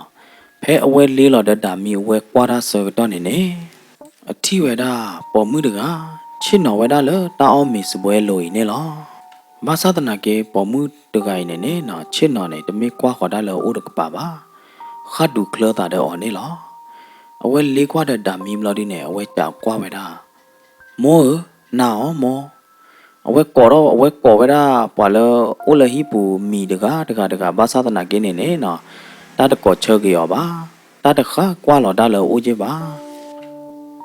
ဖဲအဝဲလ့လီၤဒီးဒၣ်မံအဝဲကွၢ်တၢ်ဆၢကတီၢ်န့ၣ်န့ၣ် အထံၣ်ဝဲဒၣ်ပိာ်မုၣ်တဂၤ ဆ့ၣ်နီၤဝဲဒၣ်လၢတၢ်အီၣ်မ့ၤစပွဲလိၤအံၤန့ၣ်လီၤ. ဘၣ်ဆၣ်သနာ်က့ပိာ်မုၣ်တဂၤအံၤန့ၣ်န့ၣ်နီၤ ဆ့ၣ်နီၤန့ၣ် တမ့ၢ်ကွၢ်ဃီၤဒၣ်လၢအအိၣ်တကပၤဘၣ်, ဃၣ်ဒူးချၢသးဒီးအီၤန့ၣ်လီၤ. အဝဲလ့ကွၢ်ဒီးဒၣ်မံဘျီဒုန့ၣ် အဝဲကးကွၢ်ဝဲဒၣ် မိၢ်ဧၢ, နၤအီၤမိၢ်. အဝဲကိးထီၣ် အဝဲကိးဝဲဒၣ်ပှၤလၢအိၣ်လၢဟံၣ်ပူၤမံၤတဂၤတဂၤတဂၤ ဘၣ်ဆၣ်သနာ်က့န့ၣ်န့ၣ်နီၤ တၢ်တကိးဆၢက့ၤအီၤဘၣ်, တၢ်တဃၣ်ကွၢ်လီၤတၢ်လၢအအိၣ်က့ဘၣ်.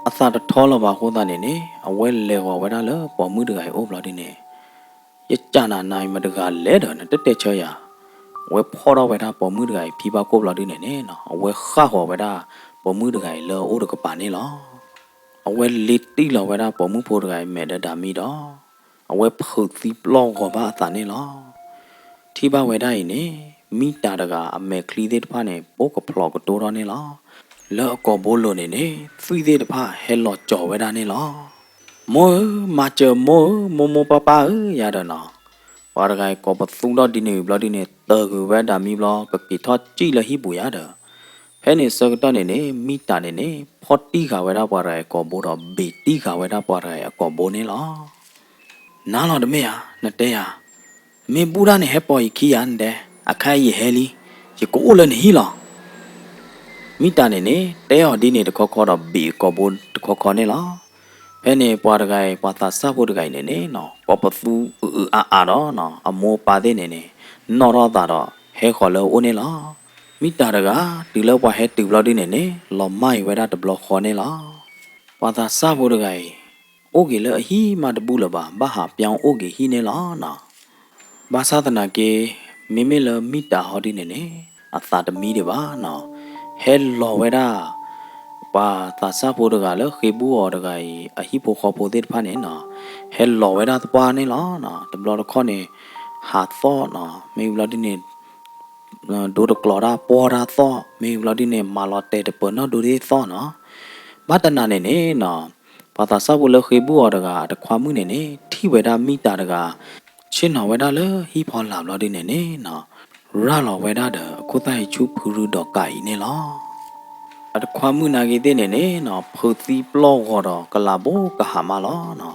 အသးတထီလၢၤဘၣ်အဃိသတးန့ၣ်န့ၣ် အဝဲလဲၤဂီၤဝဲဒၣ်လၢပိာ်မုၣ်တဂၤအံၤအိၣ်ဘျီဒုန့ၣ် ယကးနၤနၤအံၤမတၤတဂၤလဲၣ်ဒီး နတတဲဆၢယၤ. အဝဲဖီၣ်ထီၣ်ဝဲဒၣ်ပိာ်မုၣ်တဂၤအံၤဖံဘၣ်ခိၣ်ဘျီဒုန့ၣ်န့ၣ်နီၤ အဝဲဃၣ်ဃီၤဝဲဒၣ်ပိာ်မုၣ်တဂၤအံၤလၢအအိၣ်တကပၤန့ၣ်လီၤ. အဝဲလ့တံၢ်လီၤဝဲဒၣ်ပိာ်မုၣ်ဖိတဂၤအံၤမဲာ်ဒီးဒၣ်မံဒီး အဝဲဖုးသံပျီၢ်ဂီၤဘၣ်အသးန့ၣ်လီၤ. ထံၣ်ဘၣ်ဝဲဒၣ်အံၤန့ၣ် မံတၤတဂၤအမဲာ်ချံသ့ၣ်တဖၣ်န့ၣ် ပိာ်ကဖျိးကတိထီၣ်န့ၣ်လီၤ. လၢအကိာ်ဘိလိၤန့ၣ်န့ၣ် သွံၣ်သ့ၣ်တဖၣ်ဟဲလီၤကၠီၤဝဲဒၣ်န့ၣ်လီၤ. မိၢ်ဧၢ, မၤစၢၤမိၢ်ဧၢ, မိၢ်မိၢ်ပၢ်ပၢ်ဧၢ ယၤဒီးနီၤ. ပှၤတဂၤအံၤကိးပသူထီၣ်ဒ်န့ၣ်ဘျီဒုန့ၣ် တဂ့ၤဝဲဒၣ်မံဘျီ ကက့ၤထီၣ်စံၣ်လၢဟံၣ်ပူၤယၤဒီး ဖဲန့ၣ်ဆၢကတီၢ်န့ၣ်န့ၣ် မံတၤန့ၣ်န့ၣ် ဖီၣ်တံၢ်ဃာ်ဝဲဒၣ်ပှၤတဂၤအံၤကိာ်ဘိဒီး ဘ့ၣ်တံၢ်ဃာ်ဝဲဒၣ်ပှၤတဂၤအံၤအကိာ်ဘိန့ၣ်လီၤ. နၤလီၤတမ့ၢ်ဧါ, နတဲယၤ, မ့ၢ်ဘူၣ်ဒၣ်န့ၣ် ဟဲပိာ်ယခံယၤနတဲ, အခါအံၤယဟဲလံ, ယကအိၣ်လၢနဟံၣ်လီၤ. မံတၤန့ၣ်န့ၣ် တဲအီၤဒ်န့ၣ်တခီခီဒီး ဘ့ၣ်ကိာ်ဘိတခီခီန့ၣ်လီၤ. ဖဲန့ၣ်ပှၤတဂၤအံၤ ပှၤသးစၢ်ဖိတဂၤအံၤန့ၣ်န့ၣ်နီၤ ကိးပသူအုးအါအါဒီးနီၤ အမိၢ်ပၢ်သ့ၣ်န့ၣ်န့ၣ် နီၣ်ထီၣ်သးဒီး ဟဲဃီၤလၢအအိၣ်န့ၣ်လီၤ. မံတၤတဂၤ တုၤလၢပှၤဟဲတုၤဘျီဒုန့ၣ်န့ၣ် လီၤမၢ်အံၤဝဲဒၣ်တဘျီဃီန့ၣ်လီၤ. ပှၤသးစၢ်ဖိတဂၤအံၤ အိၣ်က့ၤလၢအဟံၣ်မးတဘူၣ်လၢၤဘၣ်, ဘၣ်ဟးပၠီအိၣ်က့ၤဟံၣ်န့ၣ်လီၤနီၤ. ဘၣ်ဆၣ်သနာ်က့ မ့မ့ၢ်လၢမံတၤဟီဒုန့ၣ်န့ၣ် အသးတမံဒံးဘၣ်နီၤ. ဟဲလီၤဝဲဒၣ် ပှၤသးစၢ်ဖိတဂၤလၢဃ့ဘူၣ်အီၤတဂၤအံၤ အဟံၣ်ဖိဃီဖိသ့ၣ်တဖၣ်န့ၣ်နီၤ ဟဲလီၤဝဲဒၣ်သပှၢ်န့ၣ်လီၤနီၤ. တဘျီတခီၣ်န့ၣ် ဟးသီၣ်နီၤ မ့ၢ်ဘျီဒုန့ၣ် ဒိတကျိးတၢ်ပှီၢ်တၢ်သီၣ် မ့ၢ်ဘျီဒုန့ၣ် မၤလီၤတဲာ်တပၢၤနီၣ်ဒိဒ်သီၣ်နီၤ. ဘၣ်တနၤန့ၣ်န့ၣ်နီၤ ပှၤသးစၢ်ဖိလၢဃ့ဘူၣ်အီၤတဂၤ အတခွါမုၣ်န့ၣ်န့ၣ် ထံၣ်ဝဲဒၣ်မံတၤတဂၤ ဆ့ၣ်နီၤဝဲဒၣ်လၢဟံၣ်ဖီလာ်ဘျီဒုန့ၣ်န့ၣ်နီၤ ရၤလီၤဝဲဒၣ်ဒီးအခိၣ်သၣ်ဟံးဆူဖုရူဒီးကးအံၤန့ၣ်လီၤ. အတခွါမုၣ်နာ်က့ၤသ့ၣ်န့ၣ်န့ၣ်နီၤ ဖုးသံပျီၢ်ဂီၤဒီးကလးဘိကဟးမးလီၤနီၤ.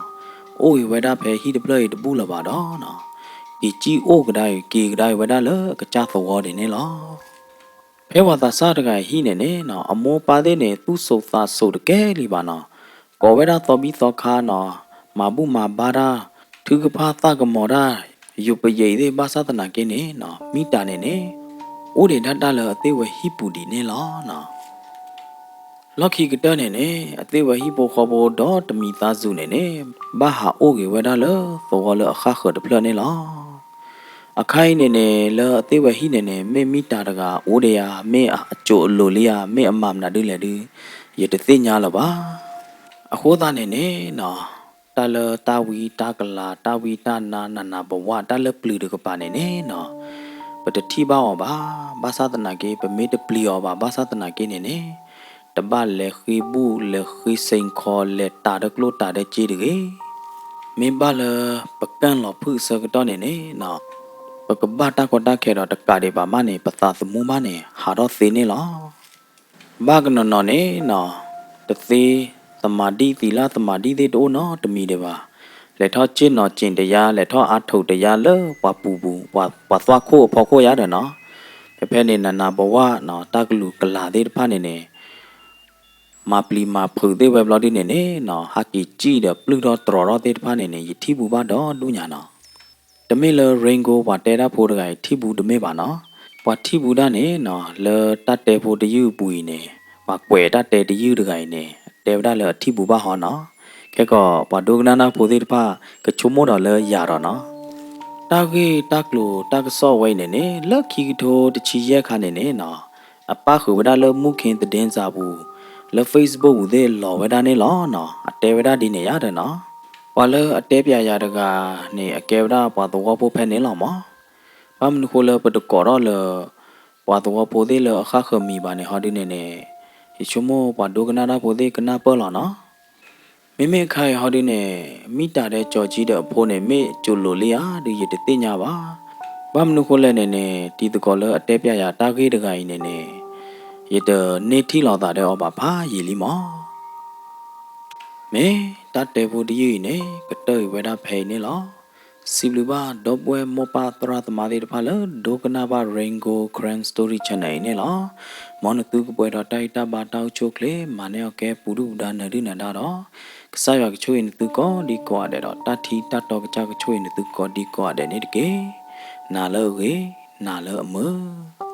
အိၣ်ဂ့ၤဝဲဒၣ်ဖဲဟံၣ်တဖျၢၣ်အံၤတဘူၣ်လၢၤဘၣ်ဒီးနီၤ က့ၤကံၣ်အိၣ်ကဒါအံၤ က့ၤကဒါအံၤဝဲဒၣ်လၢအကစၢ်သဝီဒံးန့ၣ်လီၤ. ဖဲပှၤသးစၢ်တဂၤအံၤဟံၣ်န့ၣ်န့ၣ်နီၤ အမိၢ်ပၢ်သ့ၣ်န့ၣ် သူၣ်စိးသးစိးတကဲလံဘၣ်နီၤ. ကိးဝဲဒၣ်သီဘံၣ်သီခါနီၤ မၤဘူၣ်မၤဘါတၢ် ထုကဖၣ်သၣ်ကမီၤတၢ် ယိးပယဲအံၤသ့ၣ်ဘၣ်ဆၣ်သနာ်က့န့ၣ်နီၤ မံတၤန့ၣ်န့ၣ် အိၣ်ဒံးဒၣ်တၢ်လၢအသ့ၣ်ဝဲဟံၣ်ပူၤဒံးန့ၣ်လီၤနီၤ. လီၢ်ခံကတၢၢ်န့ၣ်န့ၣ် အသ့ၣ်ဝဲဟံၣ်ဖိဃီဖိဒီတမံၤသးစူၤန့ၣ်န့ၣ် ဘၣ်ဟးအိၣ်ဂ့ၤဝဲဒၣ်လၢသဝီလၢအဃၣ်ဃၢၤတဖျၢၣ်န့ၣ်လီၤ. အခါအံၤန့ၣ်န့ၣ် လၢအသ့ၣ်ဝဲဟံၣ်န့ၣ်န့ၣ် မ့ၢ်မံတၤတဂၤအိၣ်ဒံးဧါ, မ့ၢ်အစိၤအလိၤလံဧါ, မ့ၢ်အမၤမနုၤဒ်လဲၣ်ဒုး ယတသ့ၣ်ညါလၢၤဘၣ်. အဃိသတးန့ၣ်န့ၣ်နီၤ တၢ်လၢတၢ်ဝံတၢ်ကလၤ တၢ်ဝံတၢ်နါ နးနးဘဝ တၢ်လၢပျုၤတကပၤန့ၣ်န့ၣ်နီၤ ပတထံၣ်ဘၣ်အီၤဘၣ်. ဘၣ်ဆၣ်သနာ်က့ ပမ့ၢ်တပျံၤအီၤဘၣ် ဘၣ်ဆၣ်သနာ်က့န့ၣ်န့ၣ် တဘၣ်လဲၤဃ့ဘူၣ် လဲၤဃ့စ့ၣ်ခီ လဲၤတၤဒီးကျိၣ်တၤဒီးစ့တဂ့ၤ. မ့ၢ်ဘၣ်လၢပကၢၣ်လီၤဖုၣ်အဆၢကတီၢ်န့ၣ်န့ၣ်နီၤ, ပကဘၣ်တၢ်ကီတၢ်ခဲဒီးတကးဒံးဘၣ်မးန့ၣ် ပသးသမူဘၣ်န့ၣ် ဟးထီၣ်သ့န့ၣ်လီၤ. ဘၣ်ကနီၤနီၤန့ၣ်နီၤ, တသ့ သမၣ်ဒံၣ်သံလၢသမၣ်ဒံၣ်သ့ၣ်တအိၣ်နီတမံၤဒံးဘၣ်. လဲၤထီၣ်စ့ၣ်နီၤစ့ၣ်တယါ လဲၤထီၣ်အါထိးတယါလၢပှၤပူၤပူၤ ပှၤသွၣ်ခိၣ်အဖီခိၣ်ယါဒီးနီၤ, ဖဲဖဲန့ၣ် နးနးဘဝနီၤ တၢ်ကလုာ်ကလၤသ့ၣ်တဖၣ်န့ၣ်န့ၣ် မၤပျံၤမၤဖုးသ့ၣ်ဝဲဘျီဒ်န့ၣ်န့ၣ်နီၤ, ဟးက့ၤစံၣ်ဒီးပျုၢ်ထီၣ်တြီၤထီၣ်သ့ၣ်တဖၣ်န့ၣ်န့ၣ် ယထံၣ်ပူၤဘၣ်ဒီဒူၣ်ညါနီၤ. တမ့ၢ်လၢ Ringo ပှၤတဲတၢ်ဖိတဂၤအံၤထံၣ်ပူၤတမ့ၢ်ဘၣ်နီၤ, ပှၤထံၣ်ပူၤဒၣ်န့ၣ်နီၤ လၢတၢ်တဲဖိတယုၢ်အပူၤအံၤန့ၣ် ပှၤကွဲးတၢ်တဲတယုၢ်တဂၤအံၤန့ၣ် တဲဝဲဒၣ်လၢအထံၣ်ပူၤဘၣ်ဟီနီၤ. ခဲကီး ပှၤဒိကနၣ်တၢ်ဖိသ့ၣ်တဖၣ် ကဆိကမိၣ်ဒီးလၢယၤဒီးနီၤ, တၢ်ဂ့ၢ်တၢ်ကျိၤတၢ်ကစီၣ်ဝဲအံၤန့ၣ်န့ၣ် လၢခံကထိတဆံယဲၢ်ခါန့ၣ်န့ၣ်နီၤ, အပၣ်ဃုာ်ဝဲဒၣ်လၢ မူခ့သဒ့စၢ်ပူၤ လၢ Facebook ပူၤသ့ၣ်လီၤဝဲဒၣ်န့ၣ်လီၤနီၤ. အတဲဝဲဒၣ်ဒ်န့ၣ်ယါဒီးနီၤ, ပှၤလၢအတဲပျးယၤတဂၤန့ၣ် အကဲဝဲဒၣ်ပှၤသဝီဖိဖဲန့ၣ်လီၤမး. ဘၣ်မနုၤဃိလၢပတကိးထီၣ်လၢ ပှၤသဝီဖိသ့ၣ်လၢအဃၣ်ဃၢၤမံၤဘၣ်န့ၣ် ဟီဒုန့ၣ်န့ၣ် ယဆိကမိၣ်ပှၤဒိကနၣ်တၢ်ဖိသ့ၣ်ကနၢ်ပၢၢ်လီၤနီၤ. မ့မ့ၢ်အခါအံၤဟီဒုန့ၣ် မံတၢ်ဒဲးကၠီၤကၠံဒီးအဖိန့ၣ် မ့ၢ်ကၠိလိာ်လံဧါဒုး ယတသ့ၣ်ညါဘၣ်. ဘၣ်မနုၤဃိလဲၣ်န့ၣ်န့ၣ် တံၤသကိးလၢအတဲပျးယၤတၢ်ဂ့ၢ်တဂၤအံၤန့ၣ်န့ၣ် ယတန့ၢ်ထံၣ်လိာ်သးဒီးအီၤဘၣ်ဖးယံာ်လံမး. မ့ၢ်တၢ်တဲဖိတယုၢ်အံၤန့ၣ် ကတၢၢ်အံၤဝဲဒၣ်ဖဲအံၤန့ၣ်လီၤ. စံးဘျုးဘၣ်ဒီပုၢ်ဝဲၢ်မိၢ်ပၢ်သရၣ်သမါသ့ၣ်တဖၣ်လၢဒိကနၣ်ဘၣ် Rain Gold Karen Story Channel အံၤန့ၣ်လီၤ. မ်နသုကပှဲၤဒီးတၢ်ဂံၢ်တၢ်ဘါတၢ်အိၣ်ဆူၣ်အိၣ်ချ့ မၤန့ၢ်အီၤကဲပူၤဒုၣ်ပူၤဒါနၢၤဒုၣ်နၢၤဒါဒီး ကစၢ်ယွၤကဆိၣ်ဂ့ၤနသုကိးဒံကိးဂၤဒဲးဒီး တၢ်ထံတၢ်တီကစၢ်ကဆိၣ်ဂ့ၤနသုကိးဒံကိးဂၤဒဲးန့ၣ်တက့ၢ်. နၤလၢအဂ့ၤ, နၤလၢအမုာ်.